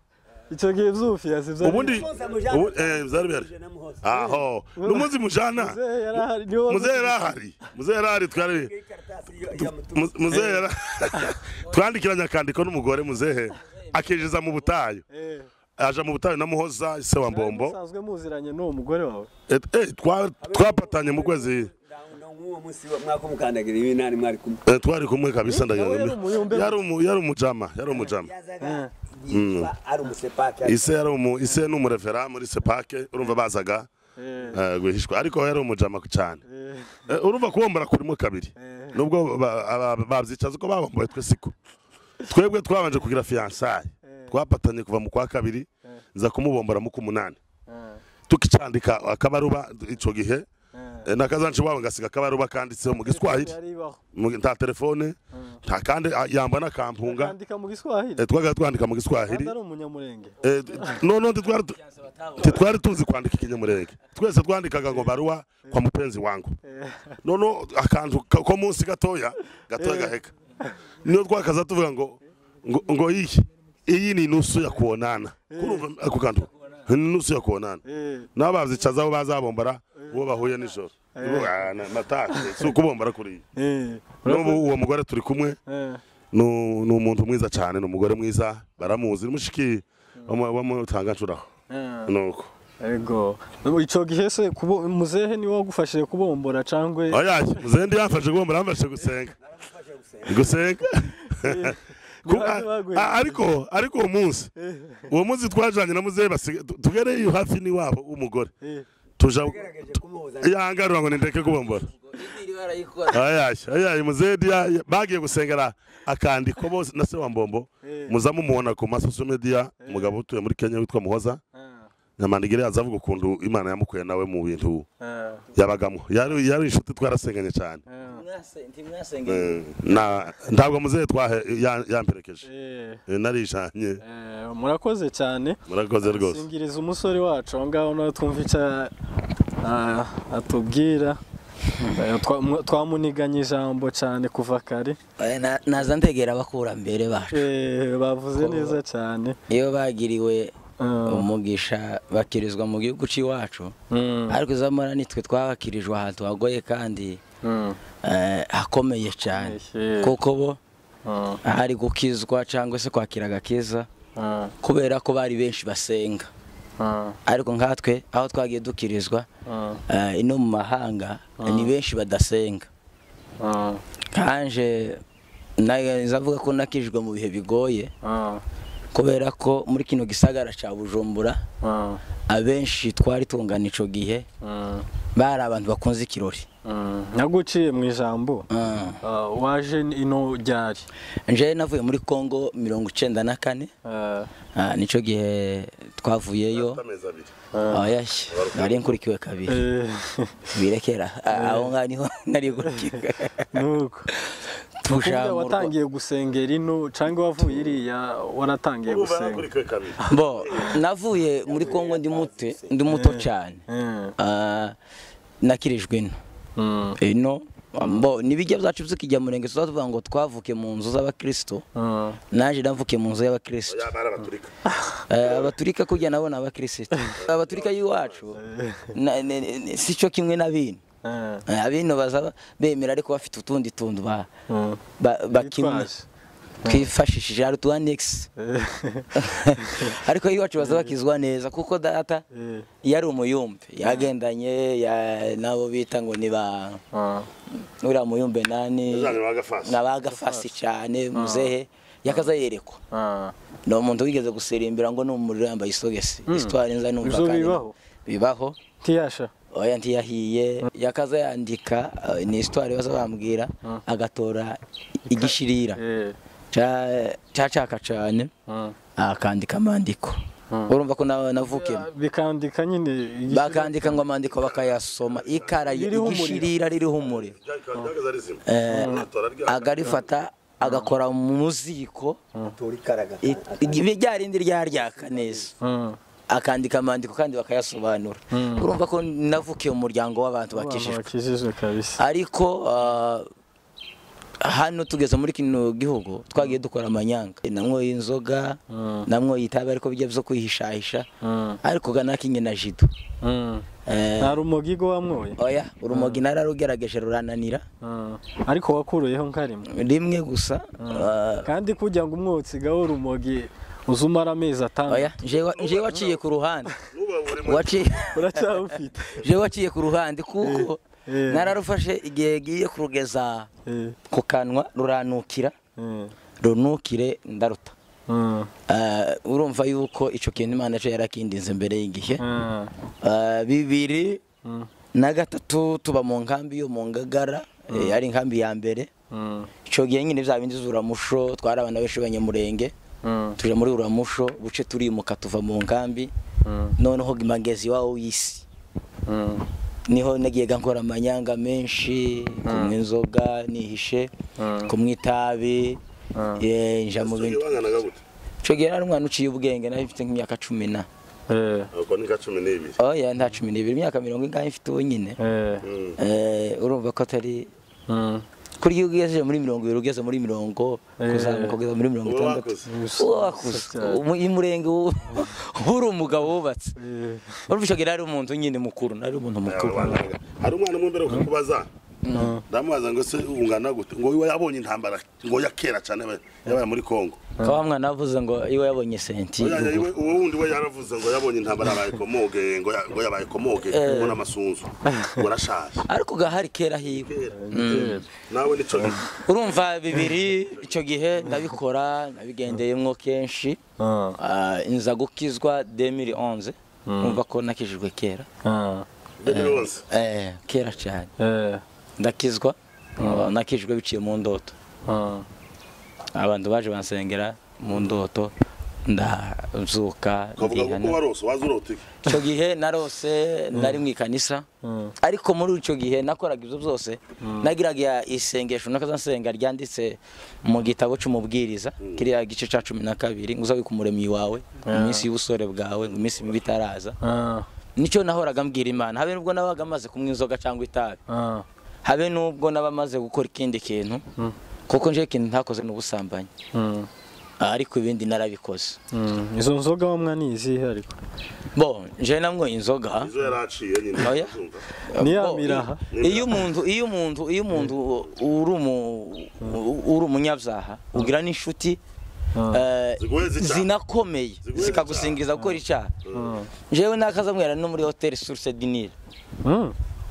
Icyo gihe by'ubufiance byari ubundi byari bihari. Aho numuzi mujana muzehe yarahari twari muzehe twandikiranye akandiko n'umugore muzehe akinjiza mu butayu. Aja mu butayu namuhoza ise wa Mbombo. Musanzwe muziranye n'uwo mugore wawe? Twapatanye mu kwezi. Uwo munsi mwakumukandagira ibinani mwari kumwe. Twari kumwe kabisa ndagira. Yari umujama, yari umujama. Ari umusepake. Ise yari ise n'umurefera muri sepake urumva bazaga guhishwa ariko yari umujama cyane. Urumva kubombora kurimo kabiri. Nubwo babyicaza uko babomboye twe siko. Twebwe twabanje kugira fiançailles. Twapatanye kuva mu kwa kabiri nza kumubombora mu kumunani. Tukicandika akabaruba ico gihe nakazanje wabo ngasiga akabaruba kanditseho mu Giswahili. Nta telefone nta kandi yamba nakampunga. Twandika mu Giswahili. Twaga twandika mu Giswahili. Ari umunyamurenge. No twari tuzi kwandika ikinyamurenge. Twese twandikaga ngo baruwa kwa mupenzi wangu. No akantu ko munsi gatoya gaheka. Niyo twakaza tuvuga ngo ngo iyi ni nusu ya kuonana. Kurumva ako kantu. Ni nusu ya kuonana. Nabavyicaza aho bazabombora uwo bahuye nijoro. Natashe si ukubombora kuriya. N'ubu uwo mugore turi kumwe, ni umuntu mwiza cyane, ni umugore mwiza, baramuzi, ni mushiki wamutangancuraho. Nuko ego ico gihe se muzehe ni wagufashije kubombora cangwe? Oya, muzehe ndi yamfashe kubombora, yamfashe gusenga. Gusenga. Ariko uwo munsi twajanye na muzehe tugereye hafi ni wabo umugore. Tuja yangarura ngo nindeke kubombora. Aya muzehe bagiye gusengera akandiko bose na se wa Mbombo. Muzamumuona ku social media, umugabo utuye muri Kenya witwa Muhoza. Nyamandigire azavuga ukuntu Imana yamukuye nawe mu bintu yabagamo. Yari inshuti twarasenganye cyane. Ntabwo muzehe twahe yamperekeje. Narijanye. Murakoze cyane. Murakoze rwose. Singiriza umusore wacu aho ngaho nawe twumva icyo atubwira. Twamuniganye ijambo cyane kuva kare. Naza ntegera abakurambere bacu. Bavuze neza cyane. Iyo bagiriwe umugisha bakirizwa mu gihugu c'iwacu, ariko zamara nitwe twabakirijwe ahantu hagoye kandi hakomeye cyane, kuko bo hari gukizwa cyangwa se kwakira agakiza kubera ko bari benshi basenga. Ariko nkatwe aho twagiye dukirizwa ino mu mahanga ni benshi badasenga. Kanje navuga ko nakijwe mu bihe bigoye, kubera ko muri kino gisagara ca Bujumbura abenshi twari tungana ico gihe bari abantu bakunze ikirori. Naguciye mu ijambo, waje ino ryari? Nje navuye muri Kongo 94, nico gihe twavuyeyo. Oya, nari nkurikiwe kabiri birekera aho ngaho nari nkurikiwe. Nuko watangiye gusengera ino cyangwa wavuye iriya waratangiye gusenga? Bo navuye muri Kongo ndi muto cyane, nakirijwe ino. Ino mbo nibijya byacu by'ikijya murenge tuzavuga ngo twavuke mu nzu z'abakristo. Naje ndavuke mu nzu y'abakristo. Abaturika kujya nabo n'abakristo. Abaturika yiwacu sico kimwe nabino. Abino bazaba bemera ariko bafite utundi tundu bakimwe twifashishije ari tu annex. Ariko iwacu bazabakizwa neza kuko data yari umuyumbe yagendanye nabo bita ngo ni ba uriya muyumbe nani nabagafasi cyane muzehe yakaza yerekwa. No muntu wigeze gusirimbira ngo n'umuriro yambaye isogesi. Histoire nza numva kandi bibaho. Tiyasha oya ntiyahiye yakaza yandika ni histoire baza bambwira agatora igishirira cacaka cyane akandika amandiko. Urumva ko navuke bikandika nyine bakandika ngo amandiko bakayasoma ikara igishirira ririho umuriro agarifata agakora mu muziko ryarindi ryaryaka neza akandika amandiko kandi bakayasobanura. Urumva ko navukiye mu muryango w'abantu bakijijwe kabisa. Ariko hano tugeze muri kino gihugu twagiye dukora amanyanga, namwoye inzoga, namwoye itabi ariko bijya byo kwihishahisha, ariko ganakinye na jido. Nta rumogi go wamwoye? Oya, urumogi nararugerageje rurananira. Ariko wakuruyeho nkarimwe? Rimwe gusa. Kandi kugira ngo umwotsi gaho urumogi uzumara amezi atanu. Oya, nje waciye ku ruhande. Uracyawufite? Nje waciye ku ruhande kuko nararufashe igihe giye kurugeza ku kanwa ruranukira, runukire ndaruta. Urumva yuko ico kintu Imana cyo yarakindinze mbere y'igihe. 2003 tuba mu nkambi yo mu Ngagara, yari nkambi ya mbere. Ico gihe nyine bya bindi zuramusho twari abana benshi b'abanyamurenge. Tuje muri uramusho buce turimuka tuva mu nkambi. Noneho Magezi wawo yisi. Niho nagiye nkora amanyanga menshi, kumwe inzoga nihishe, kumwe itabi, nja mu bintu. Ico gihe nari umwana uciye ubwenge, nari mfite nk'imyaka 10 na. Uko ni 12. Oya nta 12, imyaka 40 ingahe mfite ubu nyine. Urumva ko atari Kuri iyo ugeze muri 20 ugeze muri 40 kuzamuka kugeza muri 60 wakuze imurenge uri umugabo wubatse. Urumva icyo gihe ari umuntu nyine mukuru, nari umuntu mukuru. Hari umwana umwe mbere kukubaza ndamubaza ngo se ungana gute, ngo iwe yabonye intambara ngo yakera cyane yabaye muri Kongo. Kwa mwana avuze ngo iwe yabonye senti. Uwo wundi we yaravuze ngo yabonye intambara yabaye komoge, ngo yabaye komoge ngo namasunzu ngo arashaje. Ariko gahari kera hiwe. Nawe nico urumva bibiri icyo gihe ndabikora nabigendeyemwo kenshi. Inza gukizwa 2011 umva ko nakijijwe kera. 2011 kera cyane. Ndakizwa nakijwe biciye mu ndoto. Abantu baje bansengera mu ndoto ndazuka. Icyo gihe narose nari mu ikanisa, ariko muri icyo gihe nakoraga ibyo byose nagiraga isengesho nakaza nsenga ryanditse mu gitabo cy'umubwiriza kiriya gice ca 12 ngo uzabe kumuremyi wawe iminsi y'ubusore bwawe ngo iminsi mibi itaraza. Nicyo nahoraga mbwira Imana, habe nubwo nabaga maze kumwe inzoga cyangwa itabi, habe nubwo nabamaze gukora ikindi kintu, kuko nje ikintu ntakoze n'ubusambanyi, ariko ibindi narabikoze. Izo nzoga wamwa ni izihe ariko? Bo nje namwe inzoga izo yaraciye nyine niyamiraha. Iyo umuntu uri umunyabyaha ugira n'inshuti zinakomeye zikagusingiza gukora icyaha. Njewe nakaza mwera no muri Hotel Source du Nil.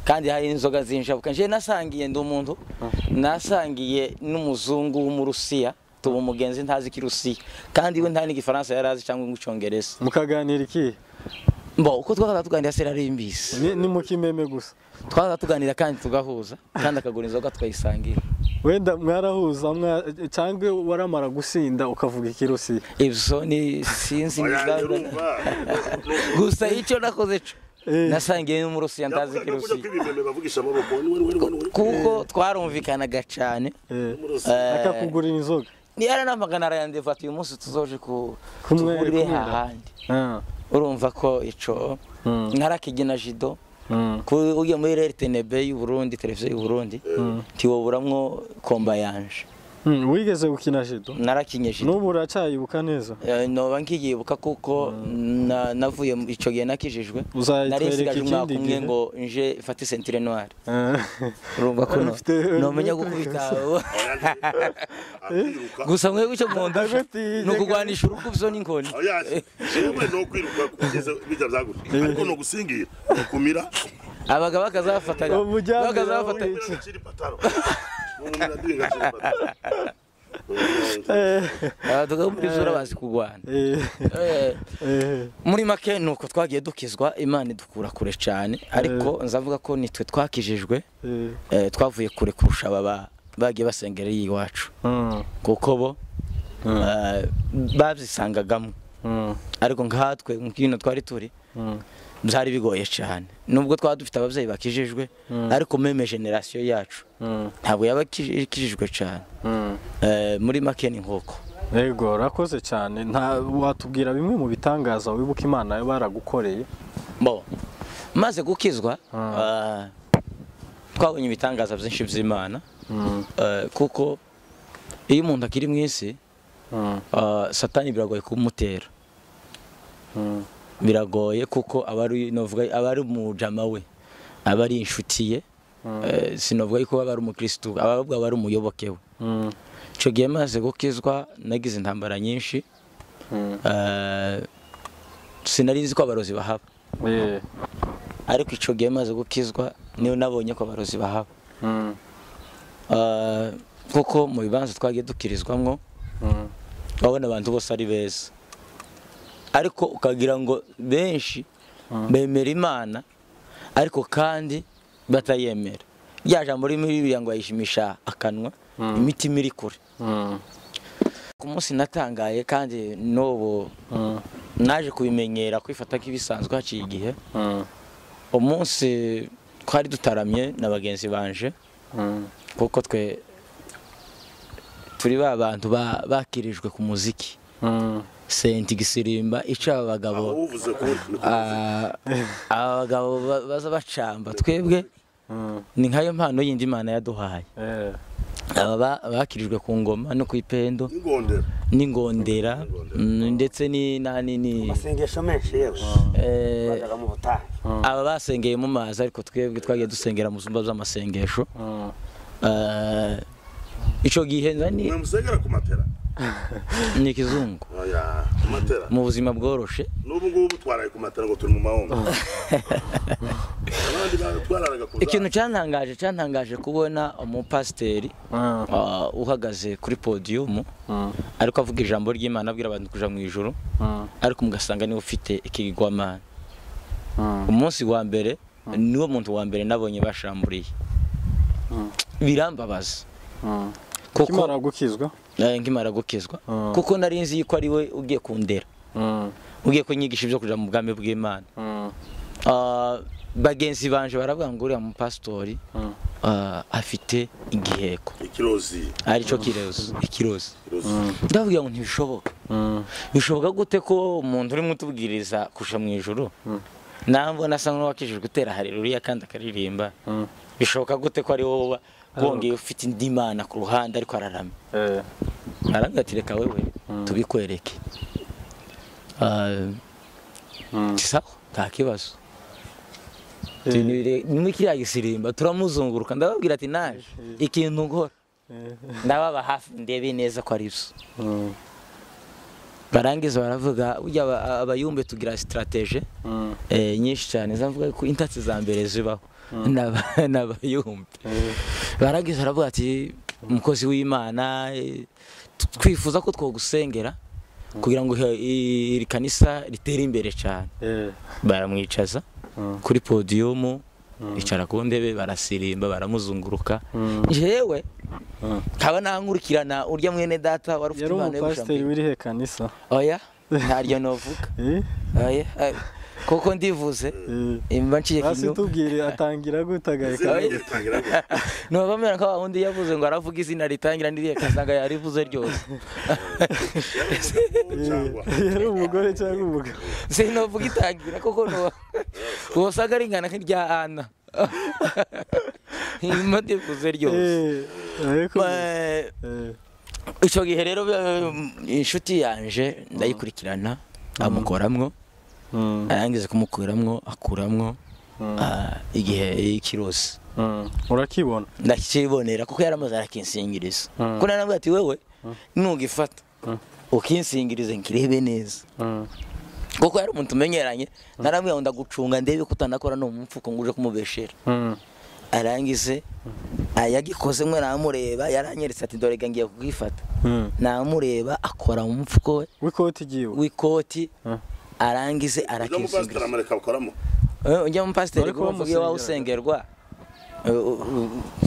Kandi hari inzoga zinjabuka. Nje nasangiye ndi umuntu nasangiye n'umuzungu w'umurusiya tuba umugenzi ntazi kirusiya, kandi we nta n'igifaransa yarazi cyangwa icyongereza. Mukaganira iki? Mbo uko twakaza tuganira se rarimbise. Ni mukimeme gusa. Twakaza tuganira kandi tugahuza, kandi akagura inzoga twayisangira. Wenda mwarahuza cyangwa waramara gusinda ukavuga ikirusiya? Ibyo ni sinzi gusa icyo nakoze cyo nasangiye n'umurusiya ndazi kirusiya kuko twarumvikanaga cyane. Akakugurira inzoga ni yaranamagana arayandeva ati uyu munsi tuzoje ku tuhurire hahandi. Urumva ko ico narakigina jido ugiye muri RTNB y'u Burundi, televiziyo y'u Burundi, ntiwoburamwo komba yanje. Wigeze gukina jido? Narakinye jido. N'ubu uracyayibuka neza? Noba nkiyibuka kuko navuye ico gihe nakijijwe nari nsigaje umwaka umwe ngo nje mfate ceinture noire. Urumva ko nomenya gukubita gusa mwe icyo mwonda no kugwanisha urukuvyo n'inkoni. Jewe no kwiruka kugeza bijya byagutse ariko no gusingira no kumira abagabo bakazafatanya bakazafatanya. Abagabo bazi kugwana. Muri make nuko twagiye dukizwa Imana idukura kure cyane, ariko nzavuga ko nitwe twakijijwe twavuye kure kurusha aba bagiye basengera iwacu, kuko bo babyisangagamo, ariko nkatwe nkino twari turi byari bigoye cyane. Nubwo twaba dufite ababyeyi bakijijwe, ariko meme generation yacu ntabwo yaba ikijijwe cyane. Muri make ni nkoko. Yego urakoze cyane. Nta watubwira bimwe mu bitangaza wibuka Imana yo baragukoreye? Bo maze gukizwa twabonye ibitangaza byinshi by'Imana, kuko iyo umuntu akiri mu isi Satani biragoye kumutera. Biragoye kuko abari novuga abari umujama we, abari inshuti ye, sinovuga ko abari umukristo, ababwa abari umuyoboke we. Ico gihe maze gukizwa nagize intambara nyinshi. Sinari nzi ko abarozi bahaba. Ariko ico gihe maze gukizwa niyo nabonye ko abarozi bahaba. Kuko mu bibanza twagiye dukirizwamwo babona abantu bose ari beza, ariko ukagira ngo benshi bemera Imana ariko kandi batayemera. Rya jambo riri muri Bibiliya ngo ayishimisha akanwa, imitima iri kure. Ku munsi natangaye kandi n'ubu naje kubimenyera kwifata nk'ibisanzwe haciye igihe. Umunsi twari dutaramye na bagenzi banje, kuko twe turi ba bantu bakirijwe ku muziki. Senti gisirimba ica abagabo abagabo baza bacamba, twebwe ni nkayo mpano yindi Imana yaduhaye. Aba bakirijwe ku ngoma no ku ipendo n'ingondera ndetse ni nani ni amasengesho menshi yewe bajyaga mu butayu. Aba basengeye mu mazi, ariko twebwe twagiye dusengera mu zumba z'amasengesho. Ico gihe nani mwe musengera ku matera ni kizungu. Oya, ku matera mu buzima bworoshe. N'ubu ngubu twaraye ku matera ngo turi mu mahombo. Abandi batwararaga ku Ikintu cyantangaje kubona umupasiteri uhagaze kuri podium ariko avuga ijambo ry'Imana abwira abantu kuja mu ijuru, ariko mugasanga niwe ufite ikigwamana. Umunsi wa mbere niwo muntu wa mbere nabonye bashamburiye. Birambabaza. Kuko nkimara gukizwa kuko nari nzi yuko ari we ugiye kundera, ugiye kunyigisha ibyo kuja mu bwami bw'Imana. Bagenzi banje baravuga ngo uriya mupastori afite igiheko ikirozi, arico kirozi ikirozi. Ndavuga ngo ntibishoboka. Bishoboka gute ko umuntu urimo utubwiriza kuja mu ijuru nambona asa n'uwakijijwe gutera haleluya kandi akaririmba, bishoboka gute ko ari wowe wongeye ufite indi mana ku ruhande ariko araramye? Arambwira ati reka wewe tubikwereke. Sawa, nta kibazo. Ni kiriya gisirimba turamuzunguruka, ndababwira ati naje ikintu nkora ndababa hafi ndebe neza ko ari byo. Barangiza baravuga ujya abayumbe tugira strategie nyinshi cyane, zavuga ko intatsi za mbere zibaho n'abayumbe. Barangiza baravuga ati umukozi w'Imana twifuza ko twogusengera kugira ngo iri kanisa ritere imbere cyane. Baramwicaza kuri podium, icara ku ndebe, barasirimba baramuzunguruka. Jewe nkaba nankurikirana urya mwene data wari ufite impano yo gushambira. Wiri he kanisa? Oya, ntaryo novuga. Oya, koko ndivuze imba nciye kintu. Basi tubwire atangira gutagaika. No bamera ko wundi yavuze ngo aravuga izina ritangira ndiriye kasanga yarivuze ryose. Yari umugore cyangwa umugabo? Sinovuga itangira koko no wosaga ringana nk'irya Ana. Imba ndivuze ryose. Ico gihe rero inshuti yanje ndayikurikirana amukoramwo, arangiza kumukuramwo akuramwo igihe ikirozi. Urakibona? Ndakibonera kuko yaramaze arakinsingiriza. Kuko narambwira ati wewe nugifata ukinsingirize nkirebe neza. Kuko yari umuntu umenyeranye, narambwira ngo ndagucunga ndebe ko utanakora no mu mfuko ngo uje kumubeshera. Arangize ayagikoze mwe namureba, yaranyeretse ati dore ngiye kugifata. Namureba akora mu mfuko w'ikoti giwe w'ikoti, arangize arakinsingiriza. Ujya mu pastor ko mvuge wa usengerwa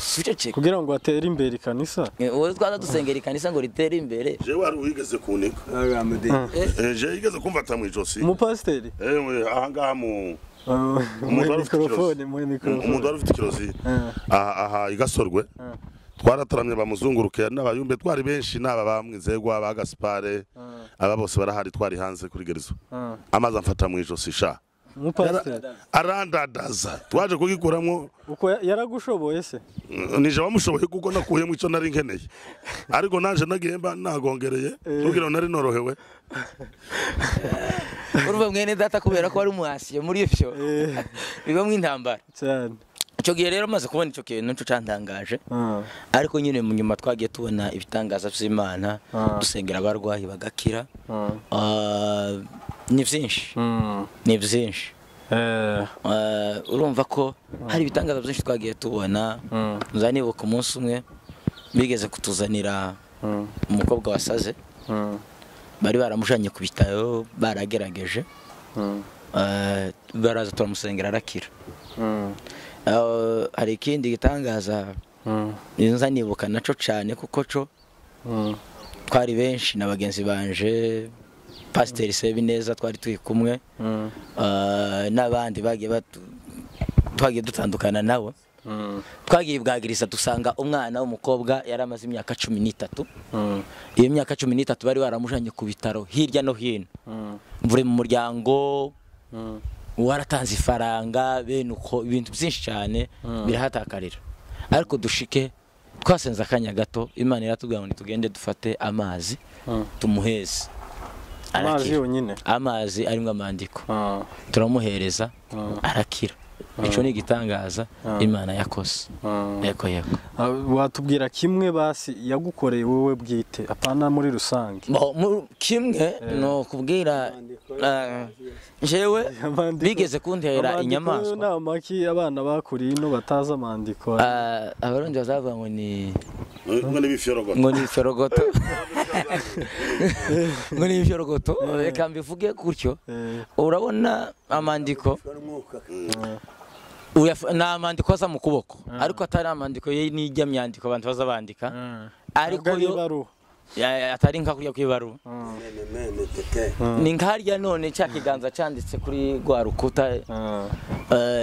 sucece kugira ngo atere imbere kanisa. Wowe twaza dusengera ikanisa ngo ritere imbere. Je wari wigeze kunika. Je yigeze kumvata mu ijosi. Mu pastor? Aha ngaha mu mikrofone, mu mikrofone. Umuntu wari ufite ikirozi aha igasorwe. Twarataramye bamuzunguruke n'abayumbe twari benshi n'aba bamwizegwa ba Gaspare aba bose barahari, twari hanze kuri gerizo. Amazi amfata mu ijosi sha. Umupasiteri arandadaza twaje kugikuramwo. Uko yaragushoboye se? Nije wamushoboye kuko nakuyemo icyo nari nkeneye, ariko nanje nagiye mba nagongereye tugira nari norohewe. Urumva mwene data kubera ko wari umuhasiye muri ivyo bibamwe intambara cyane. Icyo gihe rero maze kubona icyo kintu nico cantangaje, ariko nyine mu nyuma twagiye tubona ibitangaza by'Imana, dusengera abarwayi bagakira. Ni byinshi, ni byinshi. Urumva ko hari ibitangaza byinshi twagiye tubona. Nzanibuka umunsi umwe bigeze kutuzanira umukobwa wasaze, bari baramujanye ku bitaro baragerageje, baraza turamusengera arakira. Hari ikindi gitangaza nzanibuka naco cyane kuko co twari benshi na bagenzi banje, Pasiteri Sebineza twari turi kumwe n'abandi bagiye twagiye dutandukana nawe. Twagiye bwagiriza dusanga umwana w'umukobwa yari amaze imyaka 13. Iyo myaka 13 bari baramujanye ku bitaro hirya no hino, mvure mu muryango waratanze ifaranga bene uko ibintu byinshi cyane birahatakarira, ariko dushike Twasenze akanya gato, Imana iratubwira ngo tugende dufate amazi tumuheze. Amazi yonyine, amazi arimo amandiko. Turamuhereza arakira. Ico ni igitangaza Imana yakoze. Yego yego. Watubwira kimwe basi yagukoreye wowe bwite, apana muri rusange. Kimwe no kubwira jewe bigeze kuntera inyamaswa. Namaki abana bakuriye ino bataza amandiko. Abarundi bazavuga ngo ni ngo ni bifyorogoto. Ngo ni bifyorogoto. Ngo ni bifyorogoto. Reka mbivuge gutyo. Urabona amandiko na amandiko aza mu kuboko, ariko atari amandiko n'ijya myandiko abantu baza bandika, ariko yo atari nka kurya kwibaruwa. Ni nkarya none cya kiganza cyanditse kuri rwa rukuta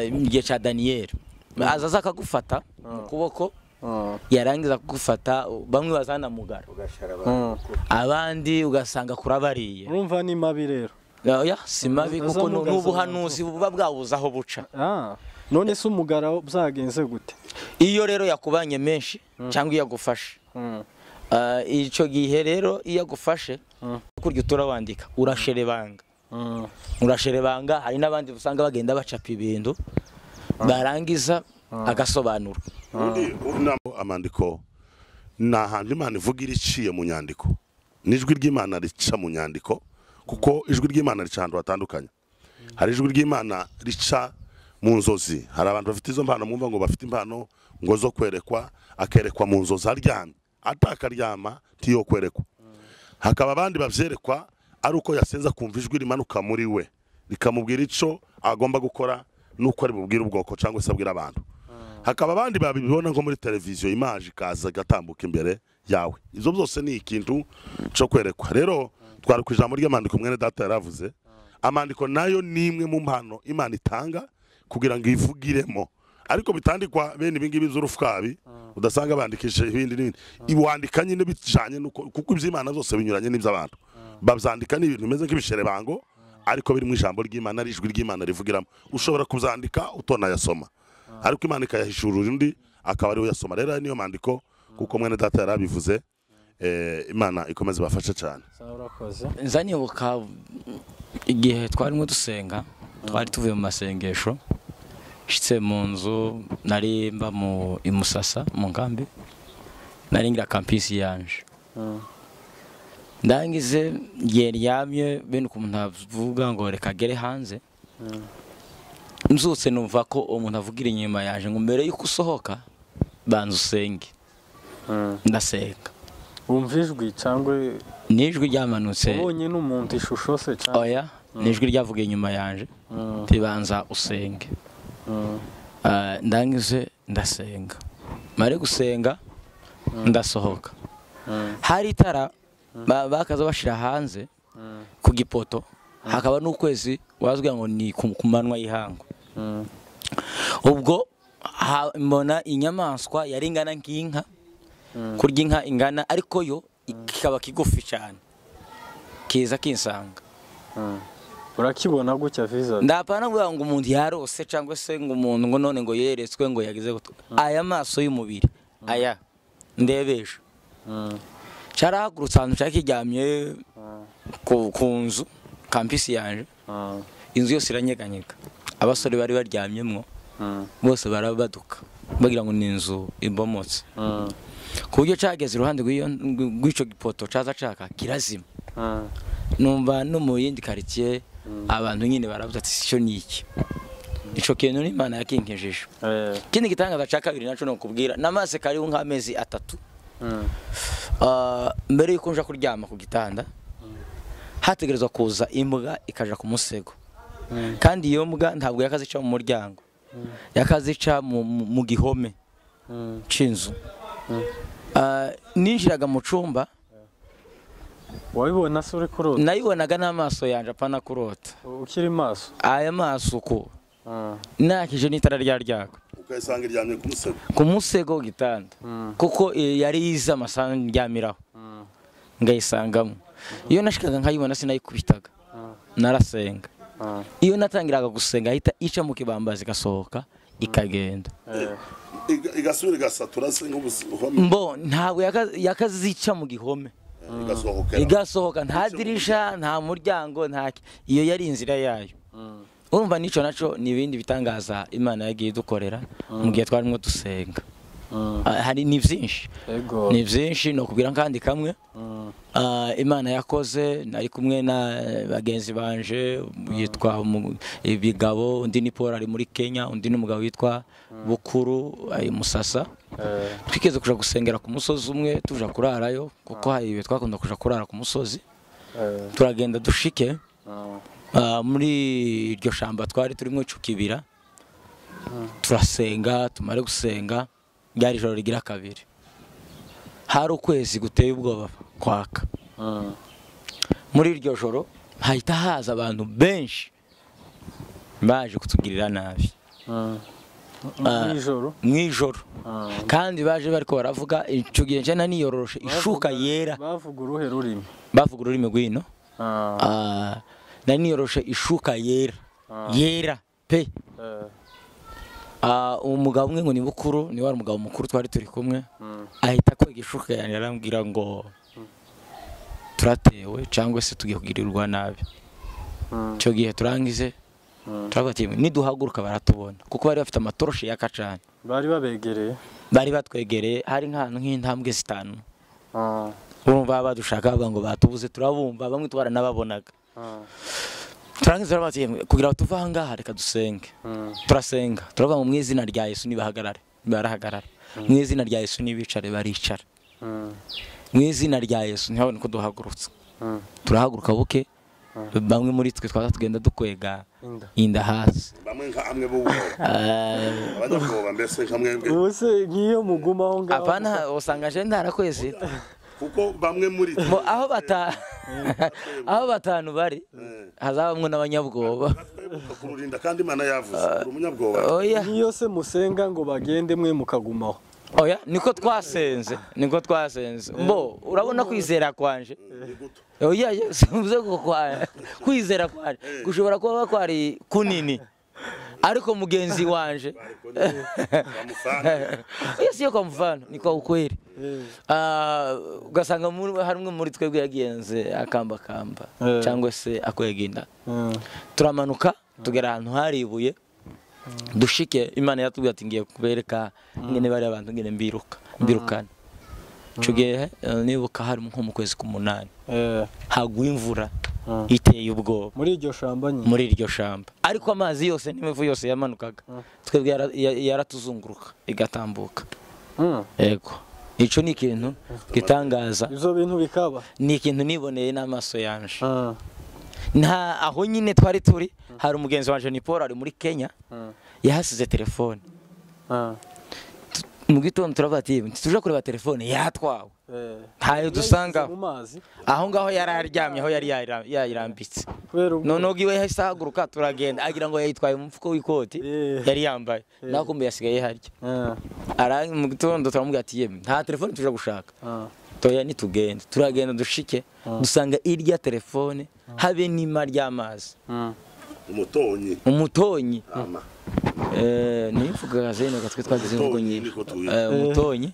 igihe cya Daniel. Azaza akagufata mu kuboko, yarangiza kugufata bamwe bazana mugara, abandi ugasanga kurabariye. Urumva ni mabi rero. Oya si mabi kuko n'ubuhanuzi buba bwabuze aho buca. None se umugara byagenze gute? Iyo rero yakubanye menshi cyangwa iyo yagufashe, icyo gihe rero iyo agufashe kurya uturawandika urasherebanga. Urasherebanga. Hari n'abandi usanga bagenda bacapa ibintu barangiza agasobanura. Amandiko ni ahantu Imana ivuga iriciye mu nyandiko, n'ijwi ry'Imana rica mu nyandiko, kuko ijwi ry'Imana rica ahantu hatandukanye. Hari ijwi ry'Imana rica mu nzozi. Hari abantu bafite izo mpano mwumva ngo bafite impano ngo zo kwerekwa, akerekwa mu nzozi aryamye, atakaryama tiyo kwerekwa. Hakaba abandi bavyerekwa ari uko yasenza kumva ijwi rimanuka muri we rikamubwira ico agomba gukora nuko ari bubwira ubwoko cyangwa se abwira abantu. Hakaba abandi babibona nko muri televiziyo, image ikaza gatambuka imbere yawe. Izo byose ni ikintu cyo kwerekwa. Rero twari ku ijambo ry'amandiko mwene data yaravuze. Amandiko nayo ni imwe mu mpano Imana itanga kugira ngo ivugiremo, ariko bitandikwa bene ibingibi by'urufkabi udasanga bandikisha ibindi n'ibindi. Iwandika nyine bijanye nuko, kuko iby'Imana byose binyuranye n'iby'abantu. Babyandika n'ibintu bimeze nk'ibisherebango, ariko biri mu ijambo ry'Imana, ari ijwi ry'Imana rivugiramo. Ushobora kubyandika utonayasoma, ariko Imana ikayahishurura undi akaba ari we yasoma. Rero niyo mandiko kuko mwene data yarabivuze. Imana ikomeze bafashe cyane. Nzanibuka igihe twarimo dusenga, twari tuvuye mu masengesho, nshitse mu nzu nari mba mu Imusasa mu nkambi, nari ngira campus yanje. Ndangize ngiye ryamye bene ukuntu avuga ngo reka gere hanze. Nzutse numva ko umuntu avugira inyuma yaje ngo mbere yuko usohoka banza usenge. Ndasenga. Wumva ijwi cyangwa nijwi ryamanutse? Ubonye n'umuntu ishusho se cyangwa? Oya, nijwi ryavuga inyuma yanje tibanza usenge. Ndangize ndasenga. Mare gusenga ndasohoka. Hari itara bakaza bashira hanze ku gipoto, hakaba n'ukwezi wazwi ngo ni ku manwa y'ihango. Ubwo mbona inyamaswa yari ingana nk'inka, kurya inka ingana, ariko yo kikaba kigufi cyane, kiza kinsanga. Urakibona gutya visa? Ndapana kuvuga ngo umuntu yarose cyangwa se ngo umuntu ngo none ngo yeretswe ngo yagize gutya. Aya maso y'umubiri aya ndebesha carahagurutse ahantu cari kiryamye ku nzu campus yanje. Inzu yose iranyeganyega, abasore bari baryamyemwo bose barabaduka bagira ngo ni inzu ibomotse. Ku buryo cageze iruhande rw'ico gipoto caza caka kirazima. Numva no mu yindi quartier abantu nyine baravuze ati ico ni iki? Ico kintu ni Imana yakinkejeje. Ikindi gitangaza ca kabiri naco no kubwira, namaze kariho nk'amezi 3. Mbere yuko nja kuryama ku gitanda, hategerezwa kuza imbwa ikaja ku musego. Kandi iyo mbwa ntabwo yakazica mu muryango, yakazica mu gihome c'inzu. Ninjiraga mu cumba. Wabibona se uri kurota? Nayibonaga n'amaso yanje, apana kurota. Ukiri maso? Aya maso uko nakije n'itara ryaryaka, ukayisanga iryamye ku musego, ku musego w'igitanda, kuko yari yize amasaha ndyamiraho ngayisangamo. Iyo nashikaga nkayibona sinayikubitaga, narasenga. Iyo natangiraga gusenga ahita ica mu kibambazi igasohoka ikagenda. Igasubira igasatura se nk'ubuhome? Mbo ntabwo yakazica mu gihome, igasohoka, nta dirisha, nta muryango, nta, iyo yari inzira yayo. Urumva nico naco ni ibindi bitangaza Imana yagiye idukorera mu gihe twarimo dusenga. Hari ni byinshi, ni byinshi no kubwira kandi kamwe Imana yakoze. Nari kumwe na bagenzi banje yitwa Ibigabo, undi ni Paul ari muri Kenya, undi ni umugabo witwa Bukuru ari Musasa. Twigeze kuja gusengera ku musozi umwe, tuja kurarayo kuko hari ibihe twakunda kuja kurara ku musozi. Turagenda dushike muri iryo shamba twari turimo cukibira, turasenga. Tumare gusenga, ryari ijoro rigira kabiri, hari ukwezi guteye ubwoba kwaka. Muri iryo joro hahita haza abantu benshi baje kutugirira nabi mw'ijoro, kandi baje bariko baravuga. Ico gihe nje naniyoroshe ishuka yera. Bavuga uruhe rurimi? Bavuga ururimi rw'ino. Naniyoroshe ishuka yera yera pe. Umugabo umwe ngo ni Bukuru, ni wari umugabo mukuru twari turi kumwe, ahita kwega ishuka yanjye arambwira ngo turatewe cyangwa se tugiye kugirirwa nabi. Icyo gihe turangize turavuga ati niduhaguruka baratubona, kuko bari bafite amatoroshi yaka cyane. Bari babegereye, bari batwegereye, hari nk'ahantu nk'intambwe 5. Urumva badushaka bavuga ngo batubuze, turabumva bamwe twaranababonaga. Turangiza turavuga ati kugira ngo tuve aha ngaha reka dusenge. Turasenga turavuga ngo mu izina rya Yesu nibahagarare, barahagarara. Mu izina rya Yesu nibicare, baricara. Mu izina rya Yesu ntihabone ko duhagurutse. Turahaguruka buke, bamwe muri twe twaza tugenda dukwega inda hasi. Bamwe nka amwe b'ubwoba, abanyabwoba mbese nka mwebwe. Ubuse ngiyo muguma aho ngaho? Apana, usanga je ndarakwezi kuko bamwe muri aho bata aho batanu bari hazabamwe n'abanyabwoba. Kururinda kandi Imana yavuze uri umunyabwoba. Oya, niyo se musenga ngo bagende mwe mukagumaho? Oya, niko twasenze, niko twasenze. Mbo urabona kwizera kwanje. Oya, simvuze ko kwizera kwanje gushobora kuba kwari kunini, ariko mugenzi wanje siyo kwa mfano, ni kwa ukweli. Ugasanga hari umwe muri twebwe yagenze akamba kamba cyangwa se akweginda. Turamanuka tugera ahantu hari ibuye dushike, Imana yatubwiye ati ngiye kubereka ngene bari abantu ngene mbiruka mbirukana. Ico gihe nibuka hari nko mu kwezi k'umunani, haguye imvura iteye ubwoba muri iryo shamba nyine, muri iryo shamba, ariko amazi yose n'imivu yose yamanukaga twebwe yaratuzunguruka igatambuka. Yego, ico ni ikintu gitangaza. Ivyo bintu bikaba ni ikintu niboneye n'amaso yanje. Nta aho nyine twari turi, hari umugenzi wanje ni Paul ari muri Kenya, yahasize telefone. Mu gitondo turavuga ati tuje kureba telefone yatwawe, ntayo dusanga aho ngaho yari aryamye, aho yari yayirambitse. Noneho iwe yahise ahaguruka turagenda, agira ngo yayitwaye mu mufuko w'ikoti yari yambaye, naho kumbe yasigaye harya. Mu gitondo turamubwira ati yemwe nta telefone tuje gushaka, toya nitugende. Turagenda dushike dusanga irya telefone habe n'ima ry'amazi. Umutonyi, umutonyi nivuga zene gatwe twagize imvugo nyinshi. Umutonyi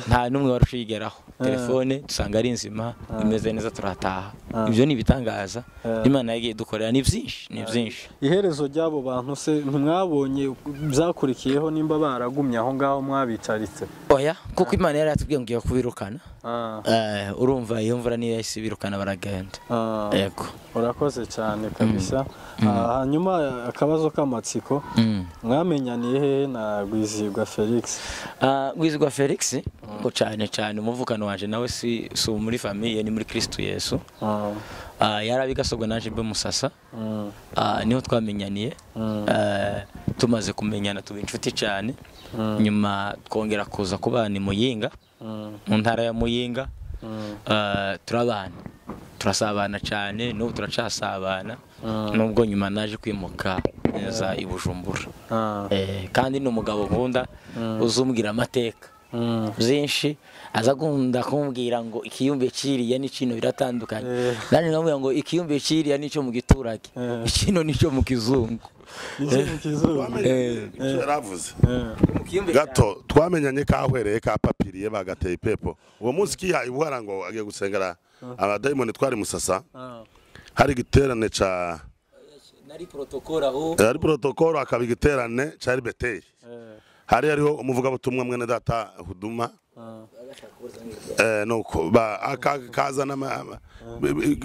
nta numwe warushigeraho telefone, dusanga ari nzima imeze neza, turataha. Ibyo ni ibitangaza Imana yagiye dukorera, ni byinshi, ni byinshi. Iherezo ry'abo bantu se ntimwabonye byakurikiyeho nimba baragumye aho ngaho mwabicaritse? Oya, kuko Imana yari yatubwiye ngo ngiye kubirukana. Urumva iyo mvura niyo yahise ibirukana baragenda. Yego, urakoze cyane kabisa. Hanyuma akabazo k'amatsiko, mwamenyaniye hehe na Rwizihirwa Felix? Rwizihirwa Felix ko cyane cyane umuvukano wanje nawe si muri famille, ni muri Kristo Yesu. Yarabigasogwa naje mbe Musasa, niho twamenyaniye. Tumaze kumenyana tuba inshuti cyane, nyuma twongera kuza kubana i Muyinga, mu ntara ya Muyinga. Turabana, turasabana cyane, n'ubu turacasabana, nubwo nyuma naje kwimuka neza i Bujumbura. Kandi ni umugabo nkunda uzumbwira amateka. byinshi aza gunda kumbwira ngo ikiyumbe ciriya n'ikino biratandukanye. Nanje nkamubwira ngo ikiyumbe ciriya nico mu giturage, ikino nico mu kizungu. Yaravuze gato twamenyanye kahwereye ka papiriye bagateye ipepo uwo munsi kihaye ubuhara ngo agiye gusengera abadayimoni twari musasa hari igiterane ca nari protocole aho ari protocole akaba igiterane cari Beteli hari hariho umuvugabutumwa mwene data Huduma nuko akazana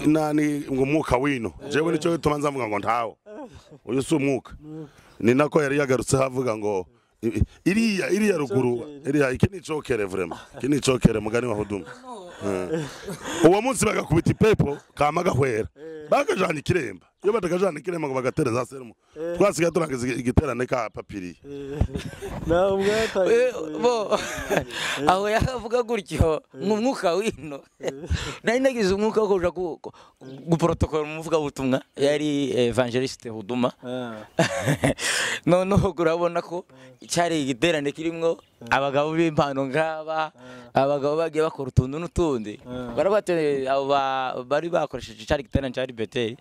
nani ngo umwuka wino jewe nicyo gituma nzavuga ngo ntawo uyu si umwuka ni nako yari yagarutse havuga ngo iriya ruguru iriya iki ni cokere vraiment iki ni cokere mugani wa Huduma. Uwo munsi bagakubita ipepo kama gahwera bakajana ikiremba iyo batakajana ikiremba ngo bagatereza serumu twasigaye turangiza igiterane ka papiri bo aho yavuga gutyo ngumwuka wino nari nagize umwuka wo kuja guprotocole umuvuga butumwa yari evangeliste Huduma. Noneho urabona ko cyari igiterane kirimwo abagabo b'impano ngaba abagabo bagiye bakora utuntu n'utundi barabate abo bari bakoresheje cyari igiterane cyari Beteli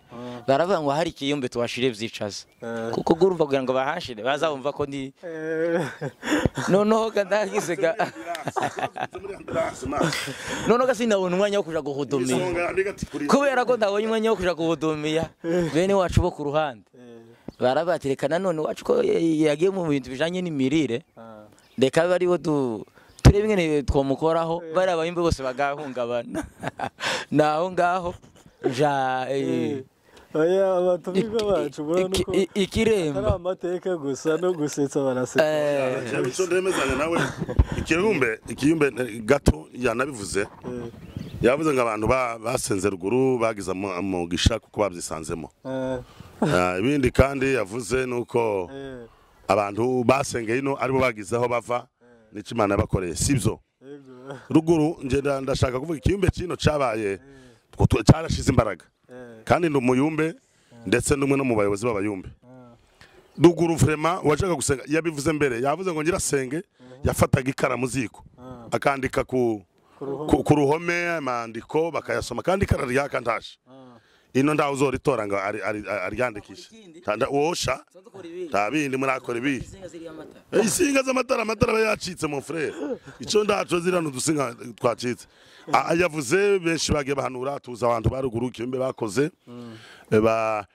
baravuga ngo hari ikiyumbe twashire byicaza kuko gurumva kugira ngo bahashire bazabumva ko ndi noneho kandagize ga noneho gasinabona umwanya wo kuja guhudumiya kubera ko ndabonye umwanya wo kuja guhudumiya bene wacu bo ku ruhande barabatereka nanone wacu ko yagiye mu bintu bijanye n'imirire reka bari bo turebe ingene twomukoraho bari abayimbe bose bagahungabana naho ngaho ja oya abatumirwa bacu ubona uko ikiremba ari amateka gusa no gusetsa barasetsa. Icyo ndemezanya nawe ikiyumbe gato yanabivuze yavuze ngo abantu basenze ruguru bagize umugisha kuko babyisanzemo. Ibindi kandi yavuze nuko abantu basengeye ino aribo bagize aho bava nico Imana yabakoreye sibyo. Ruguru nje ndashaka kuvuga ikiyumbe kino cabaye cyarashize imbaraga kandi ndi umuyumbe ndetse n'umwe no mu bayobozi b'abayumbe. Ruguru vraiment washaka gusenga yabivuze mbere yavuze ngo ngira senge yafataga ikaramu ziko akandika ku ruhome amandiko bakayasoma kandi ikara ryaka ntashe ino ndaho uzoritora ngo aryandikishe wosha nta bindi murakora ibi insinga z'amatara amatara aba yacitse mon frère icyo ndaco zirano udusinga twacitse. Yavuze benshi bagiye bahanura tuza abantu baruguru ikiyumbe bakoze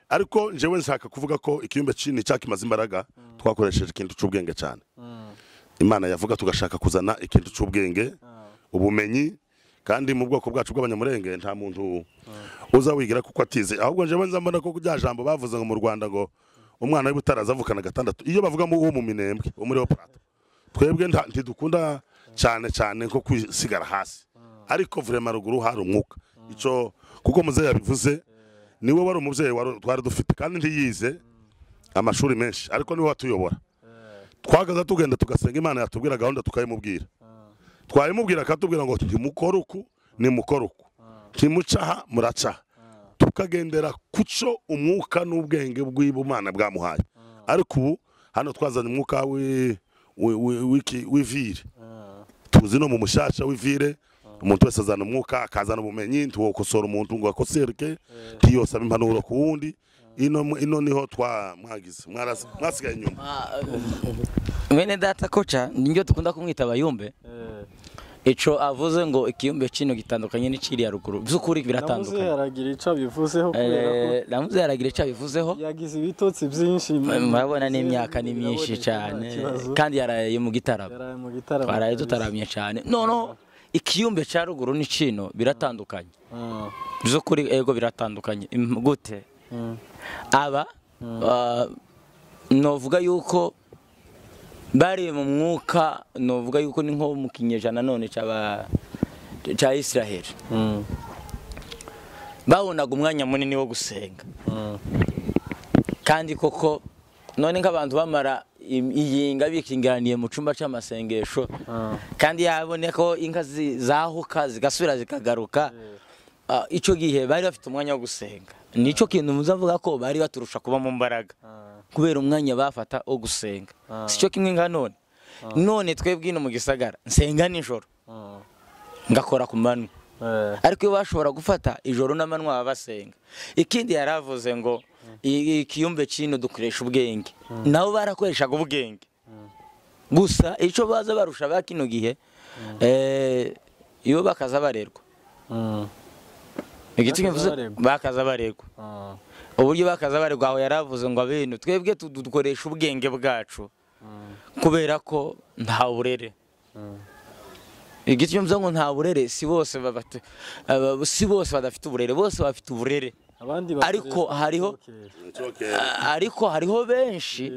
ariko njewe nshaka kuvuga ko ikiyumbe cini cyakimaze imbaraga twakoresheje ikintu c'ubwenge cyane. Imana yavuga tugashaka kuzana ikintu c'ubwenge ubumenyi kandi mu bwoko bwacu bw'abanyamurenge nta muntu uza wigira kuko atize ahubwo njewe nza mbona ko kujya jambo bavuze ngo mu Rwanda ngo umwana w'ibutaraza avukana gatandatu iyo bavuga mu mu minembwe wo muri Operato twebwe ntidukunda cyane cyane nko kwisigara hasi ariko vraiment ruguru hari umwuka ico kuko muzehe yabivuze niwe wari umuvyeyi twari dufite kandi ntiyize amashuri menshi ariko niwe watuyobora twagaza tugenda tugasenga Imana yatubwira gahunda tukayimubwira twayimubwira akatubwira ngo ntimukore uku nimukore uku ntimucaha muracaha tukagendera kuco umwuka n'ubwenge bw'Imana bwamuhaye. Ariko ubu hano twazanye umwuka w'ivire tuzi no mu mushasha w'ivire umuntu wese azana umwuka akazana ubumenyi ntiwokosora umuntu ngo akosereke ntiyosaba impanuro ku wundi ino niho twamwagize mwasigaye inyuma. Mwene data koca niryo dukunda kumwita abayumbe ico avuze ngo ikiyumbe kino gitandukanye n'iciriya ruguru by'ukuri biratandukanye. Namuze yaragira ico bivuzeho kubera ko namuze yaragira ico bivuzeho yagize ibitotsi byinshi murabona n'imyaka ni myinshi cyane kandi yaraye mu gitaramo twaraye tutaramye cyane. Noneho ikiyumbe ca ruguru n'icino biratandukanye by'ukuri ego biratandukanye gute aba novuga yuko bari mu mwuka novuga yuko ni nko mu kinyejana none cyaba cya Israel babonaga umwanya munini wo gusenga kandi koko none nk'abantu bamara iyinga bikingiraniye mu cumba c'amasengesho kandi yabone ko inka zahuka zigasubira zikagaruka ico gihe bari bafite umwanya wo gusenga nico kintu muzavuga ko bari baturusha kuba mu mbaraga kubera umwanya bafata wo gusenga sico kimwe nka none None twebwe ino mu gisagara nsenga nijoro ngakora ku manywa, ariko iyo bashobora gufata ijoro n'amanywa baba basenga. Ikindi yaravuze ngo ikiyumbe kino dukoresha ubwenge, nabo barakoreshaga ubwenge gusa icyo baza barusha ba kino gihe iyo bakaza barerwa bakaza barerwa uburyo bakaza barerwa. Aho yaravuze ngo abintu twebwe dukoresha ubwenge bwacu kubera ko nta burere. Igiti mvuze ngo nta burere, si bose si bose badafite uburere, bose bafite uburere, ariko hariho benshi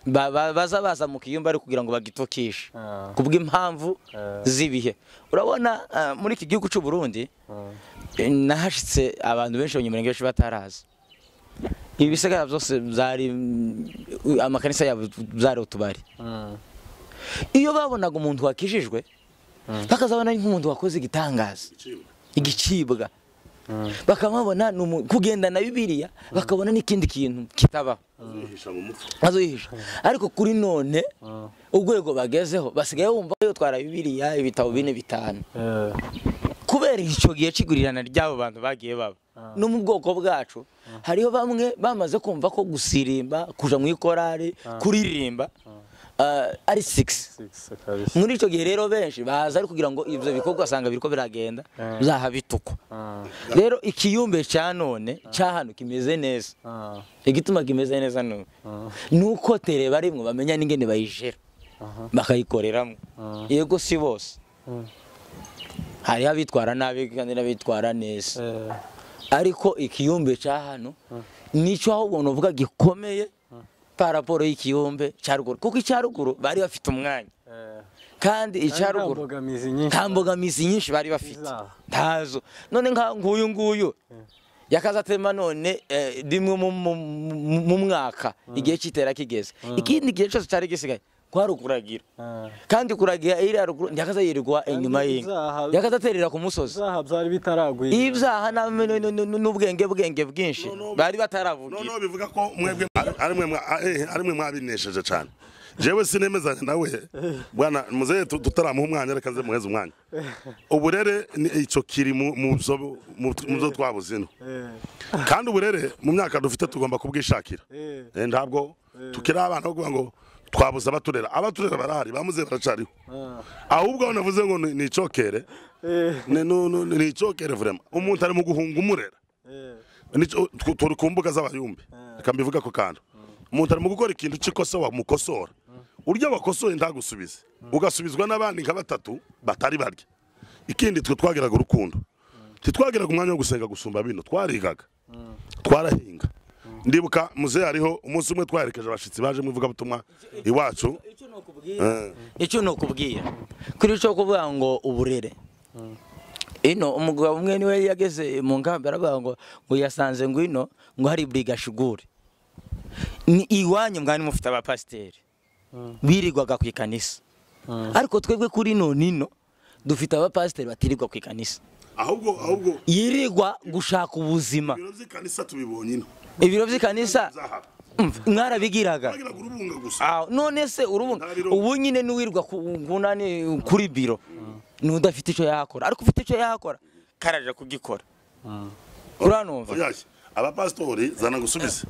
baza baza mu kiyumba ari kugira ngo bagitokishe kubw'impamvu z'ibihe. Urabona muri iki gihugu cy'u Burundi nahashitse abantu benshi abanyamurenge benshi bataraza. Ibisagara byose byari amakanisa yabo byari utubari. Iyo babonaga umuntu wakijijwe bakazabona nk'umuntu wakoze igitangaza igicibwa, bakamubona kugenda na Bibiliya bakabona n'ikindi kintu kitabaho azoyihisha. Ariko kuri none urwego bagezeho basigaye bumva yo twara Bibiliya ibitabo 4 5 kubera icyo gihe kigurirana ry'abo bantu bagiye baba. No mu bwoko bwacu hariho bamwe bamaze kumva ko gusirimba kuja mu ikorari kuririmba ari 6. Muri icyo gihe rero benshi baza ari kugira ngo ibyo bikorwa asanga biriko biragenda bizahabitukwa. Rero ikiyumbe cya none cya hano kimeze neza. Igituma kimeze neza none nuko tere barimwe bamenya n'ingene bayijera bakayikoreramo. Yego si bose, hari abitwara nabi kandi n'abitwara neza, ariko ikiyumbe cya hano nico aho ubona uvuga gikomeye paraporo y'ikiyumbe cya ruguru, kuko icya ruguru bari bafite umwanya kandi icya ruguru nta mbogamizi nyinshi bari bafite ntazo. None nka nguyu nguyu yakazatema none rimwe mu mwaka igihe cyitera kigeze, ikindi gihe cyose cyari gisigaye kwari ukuragira, kandi kuragira iri ruguru ndakaza yirirwa inyuma y'inka yakazaterera ku musozi. Ibyaha byari bitaragwira, ibyaha n'ubwenge bwenge bwinshi bari bataravugira. No bivuga ko mwebwe ari mwe mwabinesheje cyane. Jewe sinemezanya nawe bwana muzehe, tutaramuha umwanya reka nze muheze umwanya. Uburere icyo kiri mu byo twabuze ino, kandi uburere mu myaka dufite tugomba kubwishakira. Ntabwo tukiri abana bo kuvuga ngo twabuze abaturera, abaturera barahari bamuze baracariho. Ahubwo navuze ngo ni icokere, ni icokere vraiment. Umuntu ari mu guhunga umurera, turi ku mbuga z'abayumbe, reka mbivuga ko kandi umuntu ari mu gukora ikintu cy'ikosa wamukosora, urya wakosoye ntagusubize, ugasubizwa n'abandi nka batatu batari barya. Ikindi twe twagiraga urukundo, titwagiraga umwanya wo gusenga gusumba bino, twarigaga twarahinga. Ndibuka muzehe hariho umunsi umwe twaherekeje abashitsi baje mu ivugabutumwa iwacu. Icyo nokubwira kuri cyo kuvuga ngo uburere ino, umugabo umwe niwe yageze mu nkambi aravuga ngo yasanze ngo ino ngo hari brigashugure ni iwanyu mwani mufite abapasiteri birirwaga ku ikanisa, ariko twebwe kuri none ino dufite abapasiteri batirirwa ku ikanisa, ahubwo yirirwa gushaka ubuzima. Ibiro by'ikanisa tubibonye ino, ibiro by'ikanisa mwarabigiraga. None se urubunga ubu nyine nuwirwa kunani kuri biro nudafite icyo yakora, ariko ufite icyo yakora karaje kugikora. Uranumva abapastori zana gusubiza.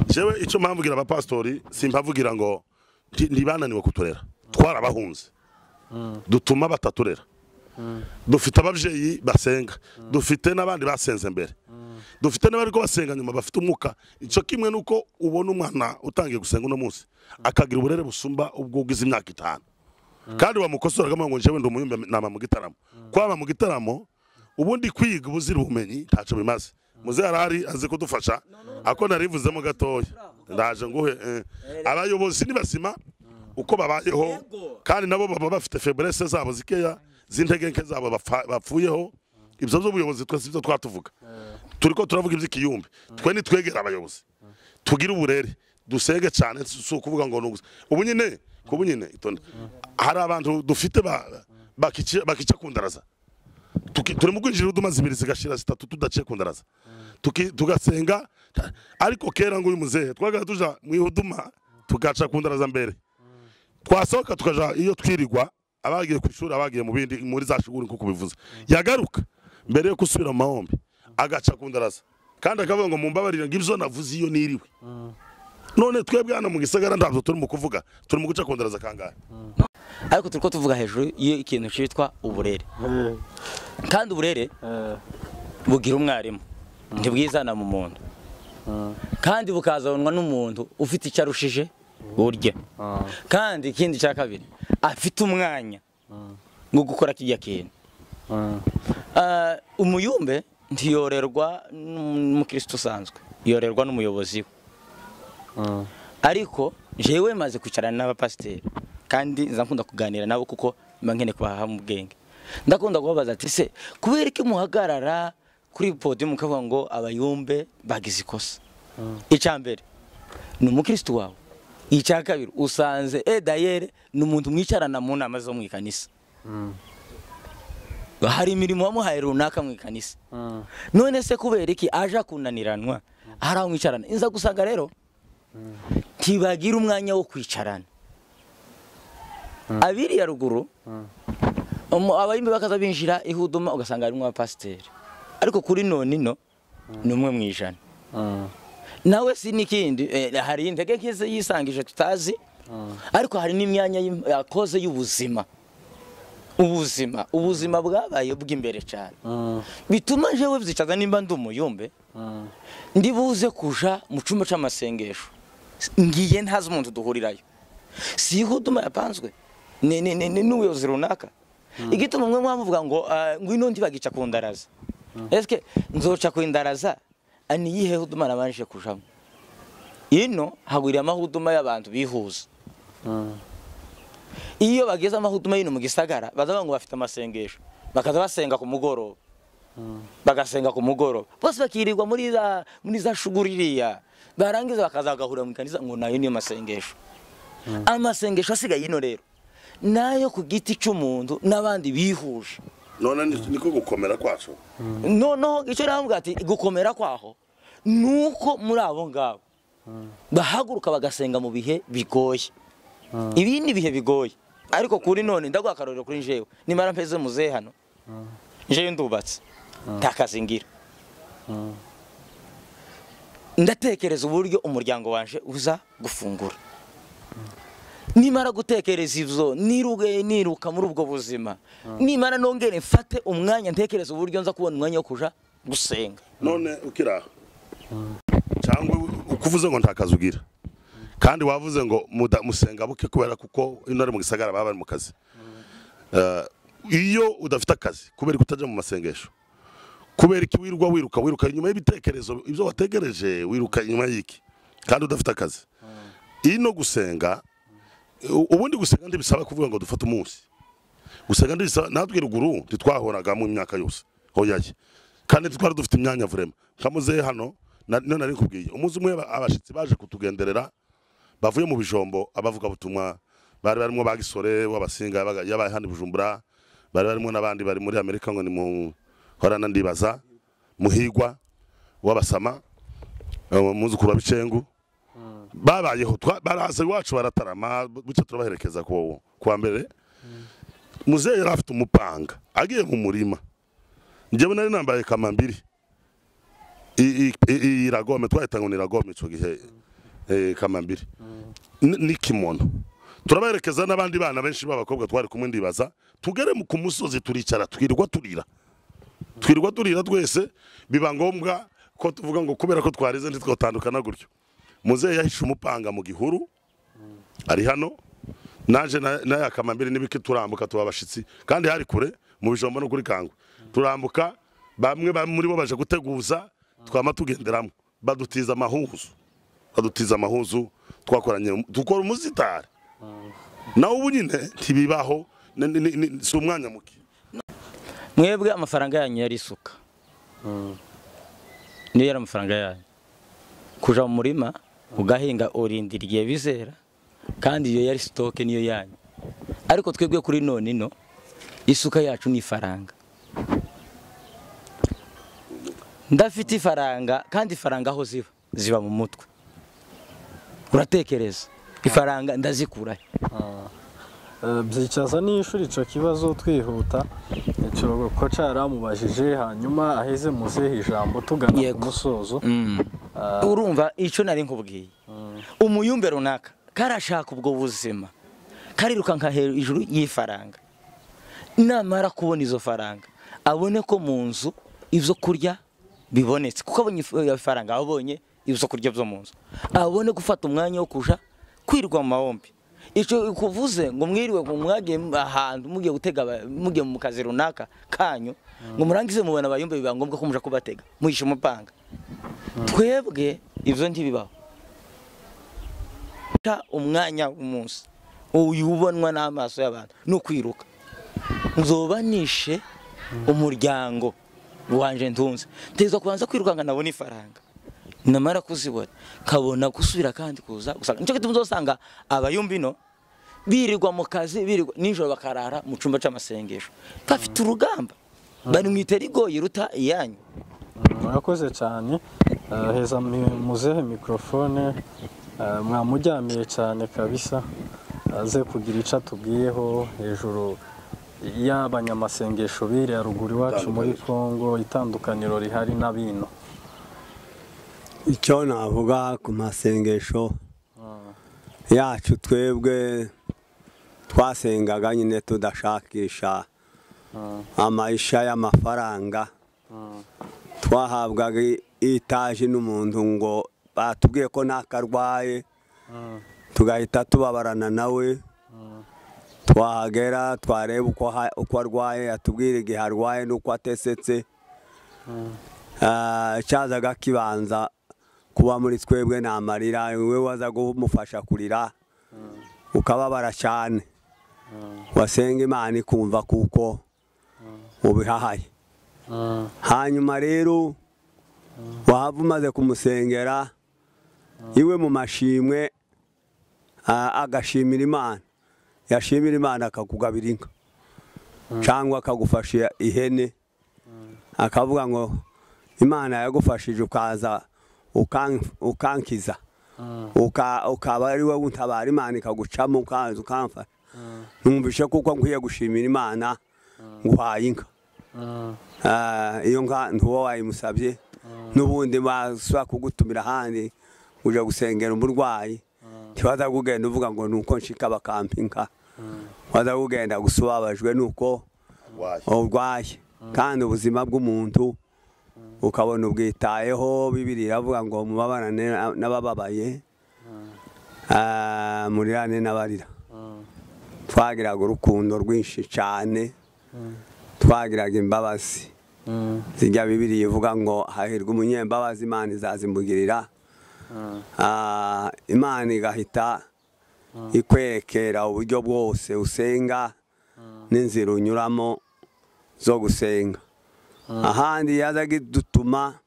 Jewe icyo mpamvugira abapastori simpavugira ngo ntibananiwe kuturera, twarabahunze dutuma bataturera. Dufite ababyeyi basenga, dufite n'abandi basenze mbere, dufite n'abari ko basenga nyuma bafite umwuka. Icyo kimwe nuko ubona umwana utangiye gusenga uno munsi akagira uburere busumba ubwo ugize imyaka 5, kandi wamukosoraga ngo njyewe ndi umuyumbe nama mu gitaramo. Kwaba mu gitaramo ubundi kwiga ubuzira ubumenyi ntacyo bimaze. Muzehe arahari azi kudufasha, ako narivuzemo gatoya ndaje nguhe. Abayobozi ni basima uko babayeho, kandi nabo baba bafite faiblesse zabo zikeya z'intege nke zabo bapfuyeho. Ibyo by'ubuyobozi twese ibyo twatuvuga, turiko turavuga iby'ikiyumbe. Twe nitwegera abayobozi tugira uburere dusenge cyane, si ukuvuga ngo nugusa. Ubu nyine kubu nyine itonde, hari abantu dufite bakica kundaraza, turi mu kwinjira udumaze ibiri zigashira zitatu tudaciye kundaraza, tugasenga. Ariko kera ngo uyu muzehe twagaga tuja mu ihuduma tugaca kundaraza mbere, Twasohoka tukaja iyo twirigwa, abagiye ku ishuri, abagiye mu bindi muri za shuguri nkuko bivuze. Yagaruka mbere yo gusubira mu mahombe agaca ku ndaraza, kandi akavuga ngo mumbabarire ngo ibyo navuze iyo niriwe. None twebwe hano mu gisagara ntabwo turi mu kuvuga, turi mu guca ku ndaraza kangahe? Ariko turiko tuvuga hejuru y'ikintu cyitwa uburere. Kandi uburere bugira umwarimu, ntibwizana mu muntu, kandi bukazanwa n'umuntu ufite icyo arushije burya. Kandi ikindi cya kabiri, afite umwanya wo gukora kijya kintu. Umuyumbe ntiyorerwa n'umukristo usanzwe, yorerwa n'umuyobozi we. Ariko jewe maze kwicarana n'abapasiteri, kandi nza nkunda kuganira nabo kuko mba nkeneye kubaha mu bwenge. Ndakunda kubabaza ati se kubera iki muhagarara kuri podium mukavuga ngo abayumbe bagize ikosa? Icya mbere ni umukristo wawe, icya kabiri usanze dayere ni umuntu mwicarana mu nama zo mu ikanisa, hari imirimo wamuhaye runaka mu ikanisa. None se kubera iki aja kunaniranwa hari aho mwicarana? Inza gusanga rero ntibagira umwanya wo kwicarana. Abiri ya ruguru abayimbi bakaza binjira ihuduma ugasanga harimo abapasiteri, ariko kuri none no ni umwe mu ijana. Nawe si n'ikindi, hari intege nke yisangije tutazi, ariko hari n'imyanya yakoze y'ubuzima. Ubuzima bwabaye bw'imbere cyane, bituma jewe byicaza nimba ndi umuyumbe ndibuze kuja mu cyumba c'amasengesho ngiye ntazi umuntu duhurirayo, si ihuduma yapanzwe ni n'ubuyobozi runaka. Igituma mwe mwamuvuga ngo ngwino ntibagica ku ndaraza, eske nzoca ku ndaraza ani yihe huduma nabanje kujamo? Ino hagwiriye amahuduma y'abantu bihuza. Iyo bageze amahuduma y'ino mu gisagara baza ngo bafite amasengesho, bakaza basenga ku mugoroba, bagasenga ku mugoroba bose bakirirwa muri za shuguririya, barangiza bakaza bagahura mu kanisa ngo nayo niyo masengesho. Amasengesho asigaye ino rero nayo ku giti cy'umuntu n'abandi bihuje. None niko gukomera kwacu. Noneho icyo navuga ati gukomera kwaho nuko muri abo ngabo bahaguruka bagasenga mu bihe bigoye. Ibi ni bihe bigoye, ariko kuri none ndaguha akarorero kuri njewe nimara mpeze muzehe hano, njewe ndubatse ntakazingira, ndatekereza uburyo umuryango wanje uza gufungura. Nimara gutekereza ivyo niruka muri ubwo buzima, nimara nongere mfate umwanya ntekereza uburyo nza kubona umwanya wo kuja gusenga. None ukiraho cyangwa ukuvuze ngo ntakazugira, kandi wavuze ngo musenga buke kubera kuko ino ari mu gisagara baba bari mu kazi. Iyo udafite akazi kubera kutaja mu masengesho, kubera iki wirwa wiruka inyuma y'ibitekerezo ibyo wategereje, wiruka inyuma y'iki kandi udafite akazi? Ino gusenga, ubundi gusenga ndibisaba kuvuga ngo dufate umunsi gusenga, ndibisaba natwe ruguru ntitwahoraga mu myaka yose hoyaye, kandi twari dufite imyanya vrema. Nkamuze hano none nari kubwiye umunsi umwe abashitsi baje kutugenderera bavuye mu bijombo, abavuga butumwa bari barimo bagisore w'abasinga yabaye hano Bujumbura, bari barimo nabandi bari muri Amerika ngo ni mu horana ndibaza muhigwa w'abasama muzukuru wa Bicengu, babayeho baraza iwacu baratarama buce turabaherekeza ku mbere. Muzehe yari afite umupanga agiye mu murima, njyewe nari nambaye kamambiri iragome twahita ngo ni iragome ico gihe, kamambiri n'ikimono. Turabaherekeza n'abandi bana benshi b'abakobwa twari kumwe ndibaza, tugere ku musozi turicara twirirwa turira twese, biba ngombwa ko tuvuga ngo kubera ko twarize ntitwotandukana gutyo. Muzehe yahishe umupanga mu gihuru ari hano, naje na yakamambiri n'ibiki turambuka tuba abashitsi, kandi hari kure mu bijombo no kuri Kangwe. Turambuka bamwe muri bo baje guteguza, twama tugenderamo badutiza amahuzu twakoranye dukora umuzitari. Nawe ubu nyine ntibibaho, si umwanya muke. Mwebwe amafaranga yanyu yari isuka, niyo yari amafaranga yanyu kuja mu murima ugahinga urindira igihe bizera, kandi iyo yari stoke niyo yanyu. Ariko twebwe kuri none ino isuka yacu ni ifaranga. Ndafite ifaranga, kandi ifaranga aho ziba mu mutwe. Uratekereza Ifaranga ndazikura. Byicaza n'ishuri ico kibazo twihuta ico ko caramubajije hanyuma aheze muzehe ijambo tugana ku musozo. Urumva ico nari nkubwiye. Umuyumbe runaka karashaka ubwo buzima, kariruka nka hejuru y'ifaranga. Namara kubona izo faranga abone ko mu nzu ivyo kurya bibonetse, kuko abonye ifaranga abonye ivyo kurya byo mu nzu, abone gufata umwanya wo kuja kwirwa mu mahombi. Ico kuvuze ngo mwiriwe ngo mwagiye ahantu mugiye gutega mugiye mu kazi runaka kanyu ngo murangize mubona abayumbe biba ngombwa ko muja kubatega muhisha umupanga. Twebwe ivyo ntibibaho. Ta umwanya umunsi uyubonwa n'amaso y'abantu no kwiruka nzoba nishe umuryango wanje ntunze, nteza kubanza kwirukanga nabona ifaranga, namara kuzibona kabona gusubira kandi kuza gusanga. Nico gituma uzosanga abayumbi no birirwa mu kazi, birirwa nijoro bakarara mu cumba c'amasengesho, bafite urugamba bari mwiterigo yiruta iyanyu. Murakoze cyane. Heza muzehe microphone, mwamujyamiye cyane kabisa, aze kugira ico atubwiyeho hejuru y'abanyamasengesho biri haruguru iwacu muri Kongo, itandukaniro rihari n'abino. Icyo navuga ku masengesho yacu, twebwe twasengaga nyine tudashakisha amaisha y'amafaranga. Twahabwaga itaje n'umuntu ngo batubwiye ko ntakarwaye, tugahita tubabarana nawe. Twahagera twareba uko arwaye, atubwira igihe arwaye n'uko atesetse. Cyazaga kibanza kuba muri twebwe ni amarira, we waza kumufasha kurira ukababara cyane, wasenga Imana ikumva kuko ubihahaye. Hanyuma rero waba umaze kumusengera iwe mu mashimwe agashimira Imana, yashimira Imana akakugabira inka cyangwa akagufasha ihene, akavuga ngo Imana yagufashije ukaza ukankiza, ukaba ari wowe untabara, Imana ikagucamo ukaza ukamfasha. Numvishe kuko nkwiye gushimira Imana nguhaye inka. Iyo nka ntuwo wayimusabye, n'ubundi basubira kugutumira ahandi uja gusengera umurwayi, ntibaza kugenda uvuga ngo nuko nshika bakampa inka, waza kugenda gusubabajwe nuko urwaye. Kandi ubuzima bw'umuntu ukabona ubwitayeho. Bibiri iravuga ngo mubabarane n'abababaye, murirane n'abarira. Twagiraga urukundo rwinshi cyane, twagiraga imbabazi. Zijya Bibiri ivuga ngo hahirwa umunyembabazi, Imana izazimugirira. Imana igahita ikwerekera uburyo bwose usenga n'inzira unyuramo zo gusenga. Ahandi yazaga idutuma,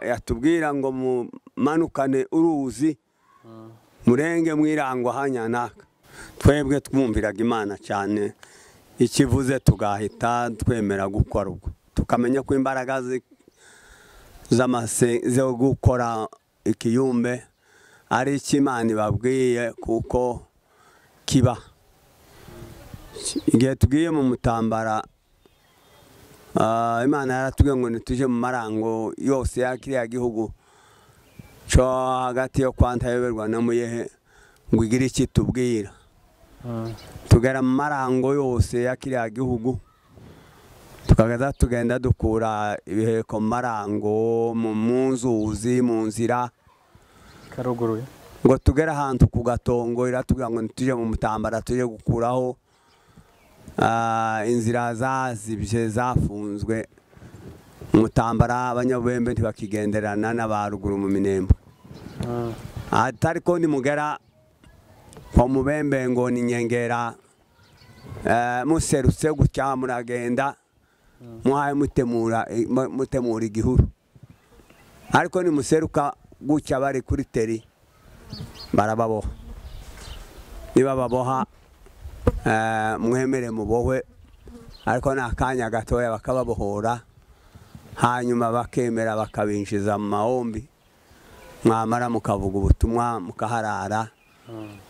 yatubwira ngo mumanukane uruzi murenge mwirangwa hanyanaka. Twebwe twumviraga Imana cyane, ikivuze tugahita twemera gukora ubwo, tukamenya ko imbaraga zo gukora ikiyumbe ari Imana ibabwiye kuko kiba. Igihe tugiye mu mutambara, Imana yaratubwiye ngo ntituje mu marango yose ya kiriya gihugu cyo hagati yo kwa Ntayoberwa na Muyehe ngo igire iki tubwira. Tugera mu marango yose ya kiriya gihugu, tukagaza tugenda dukura ibiheko mu marango, mu nzuzi, mu nzira karuguru, ngo tugere ahantu ku gatongo. Iratubwira ngo ntituje mu mutambara, tuje gukuraho inzira zazibye zafunzwe. Mutambara abanyabwembe ntibakigenderana n'abaruguru mu Minembwe. Atari ko nimugera kwa mubembe ngo ni nyengera, muserutse gutya muragenda muhaye mutemura igihuru, ariko nimuseruka gutya bari kuri teri barababoha. Niba baboha mwemere mubohwe, ariko n'akanya gatoya bakababohora, hanyuma bakemera bakabinjiza mu mahombi, mwamara mukavuga ubutumwa mukaharara.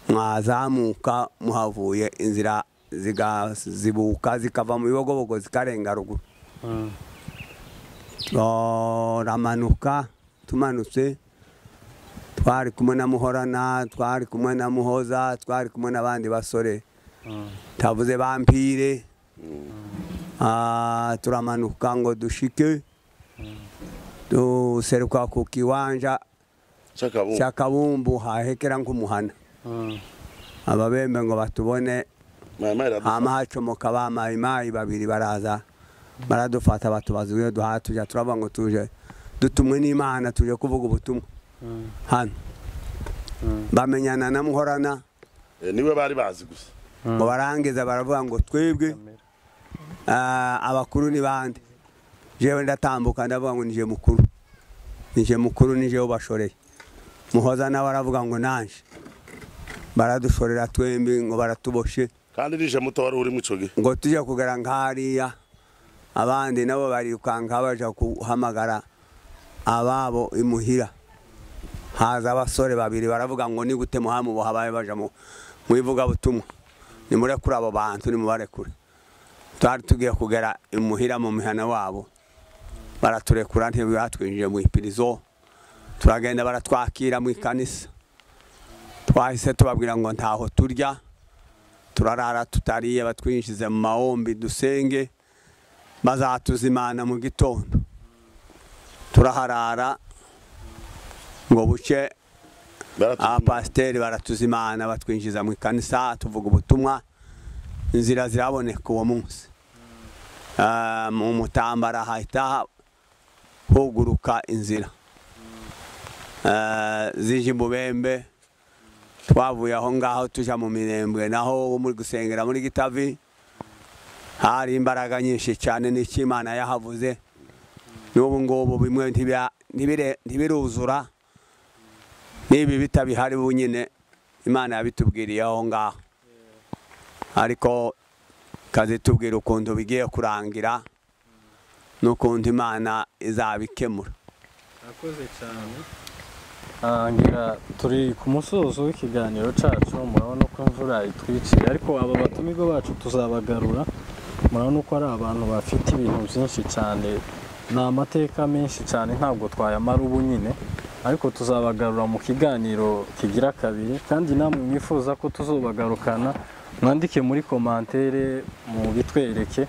Mwazamuka muhavuye inzira zigazibuka zikava mu Bibogobogo zikarenga ruguru. Turamanuka, tumanutse twari kumwe na Muhorana, twari kumwe na Muhoza, twari kumwe n'abandi basore tavuze bampire. Turamanuka ngo dushike duseruka ku kiwanja cy'Akabumbu hahekera nk'umuhana. Ababembe ngo batubone, hama hacomoka ba mayimayi babiri baraza baradufata batubaza iyo duha tujya, turavuga ngo tuje dutumwe n'Imana, tuje kuvuga ubutumwa hano. Bamenyana na Muhorana, niwe bari bazi gusa. Ngo barangiza baravuga ngo twebwe abakuru ni bande. Jewe ndatambuka ndavuga ngo nije mukuru, nije mukuru, nije ubashoreye. Muhoza nawe aravuga ngo nanje. Baradushorera twembi ngo baratuboshe, kandi nije muto wari uri mu ico gihe. Ngo tujye kugera nkariya, abandi nabo barirukanka baja kuhamagara ababo imuhira. Haza abasore babiri baravuga ngo ni gute muhamu habaye baja mu ivuga butumwa, nimurekure abo bantu, nimubarekure. Twari tugiye kugera imuhira mu mihana wabo, baraturekura ntibatwinjije mu ipirizo. Turagenda baratwakira mu ikanisa. Twahise tubabwira ngo ntaho turya, turarara tutariye, batwinjize mu mahombi dusenge, bazatuzimana mu gitondo. Turaharara ngo buce abapasiteri baratuzimana, batwinjiza mu ikanisa, tuvuga ubutumwa, inzira ziraboneka uwo munsi. Mu mutambara hahita huguruka inzira zije Mubembe. Twavuye aho ngaho tuja mu Mirembwe, naho muri gusengera muri Gitavi hari imbaraga nyinshi cyane n'icyo Imana yahavuze. N'ubu ngubu bimwe ntibiruzura, n'ibi bitabihari bunyine Imana yabitubwiriye aho ngaho, ariko kazitubwira ukuntu bigiye kurangira n'ukuntu Imana izabikemura. Murakoze cyane. Ngira turi ku musozo w'ikiganiro cacu, murabona ko imvura itwiciye, ariko aba batumirwa bacu tuzabagarura. Murabona ko ari abantu bafite ibintu byinshi cyane, ni amateka menshi cyane, ntabwo twayamara ubu nyine, ariko tuzabagarura mu kiganiro kigira kabiri. Kandi namwe mwifuza ko tuzobagarukana, mwandike muri commentaire mu bitwereke,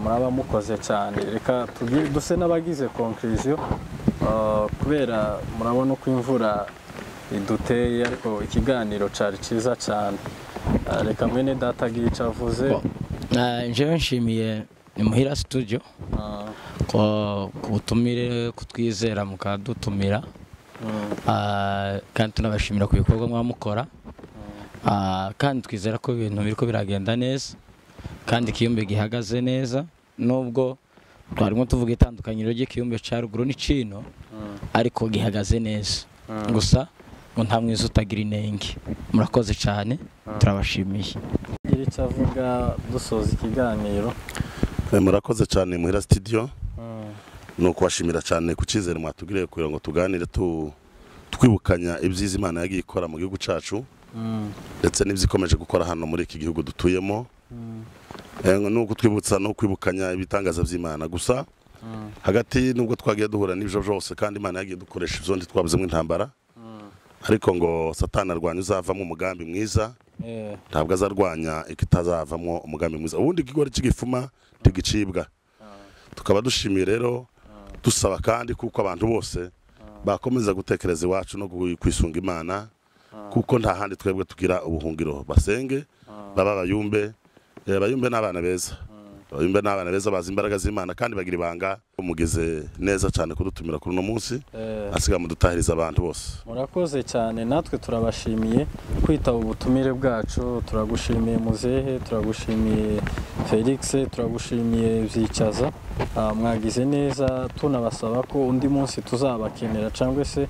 muraba mukoze cyane. Reka duse n'abagize conclusion, kubera murabona ko imvura iduteye, ariko ikiganiro cari ciza cyane. Reka mwene data gica avuze. Njewe nshimiye Imuhira Studio ko kubutumire kutwizera mukadutumira, kandi tunabashimira ku bikorwa mwamukora, kandi twizera ko ibintu biriko biragenda neza kandi ikiyumbe gihagaze neza, nubwo twarimo tuvuga itandukanyiro ry'ikiyumbe ca ruguru n'icino, ariko gihagaze neza. Gusa ngo nta mwiza utagira inenge. Murakoze cyane, turabashimiye. Gira icyo avuga dusoza ikiganiro. Murakoze cyane Muhira Studio. No kubashimira cyane ku cyizere mwatugiriye kugira ngo tuganire twibukanya ibyiza Imana yagiye ikora mu gihugu cacu, ndetse n'ibyo gukora hano muri iki gihugu dutuyemo. Nuko twibutsa no kwibukanya ibitangaza by'Imana. Gusa hagati nubwo twagiye duhura n'ibyo byose, kandi Imana yagiye dukoresha ibyo ntitwabuzemo intambara, ariko ngo Satani arwanya uzavamo umugambi mwiza, ntabwo azarwanya ikitazavamo umugambi mwiza. Ubundi ikigori cy'igifuma ntigicibwa. Tukaba dushimiye rero, dusaba kandi kuko abantu bose bakomeza gutekereza iwacu no kwisunga Imana, kuko nta handi twebwe tugira ubuhungiro. Basenge baba bayumbe, bayumbe n'abana beza, bayumbe n'abana beza bazi imbaraga z'Imana kandi bagira ibanga. Umugeze neza cyane kudutumira kuri uno munsi, asiga mudutahiriza abantu bose. Murakoze cyane, natwe turabashimiye kwitaba ubutumire bwacu. Turagushimiye Muzehe, turagushimiye Felix, turagushimiye Byicaza. Mwagize neza, tunabasaba ko undi munsi tuzabakenera, cyangwa se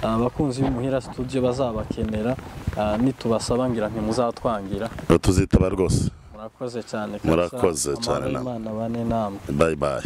abakunzi b'Imuhira Studio bazabakenera, nitubasaba ngira ntimuzatwangira, tuzitaba rwose. Murakoze cyane. Murakoze cyane. Imana bane namwe. Bye bye.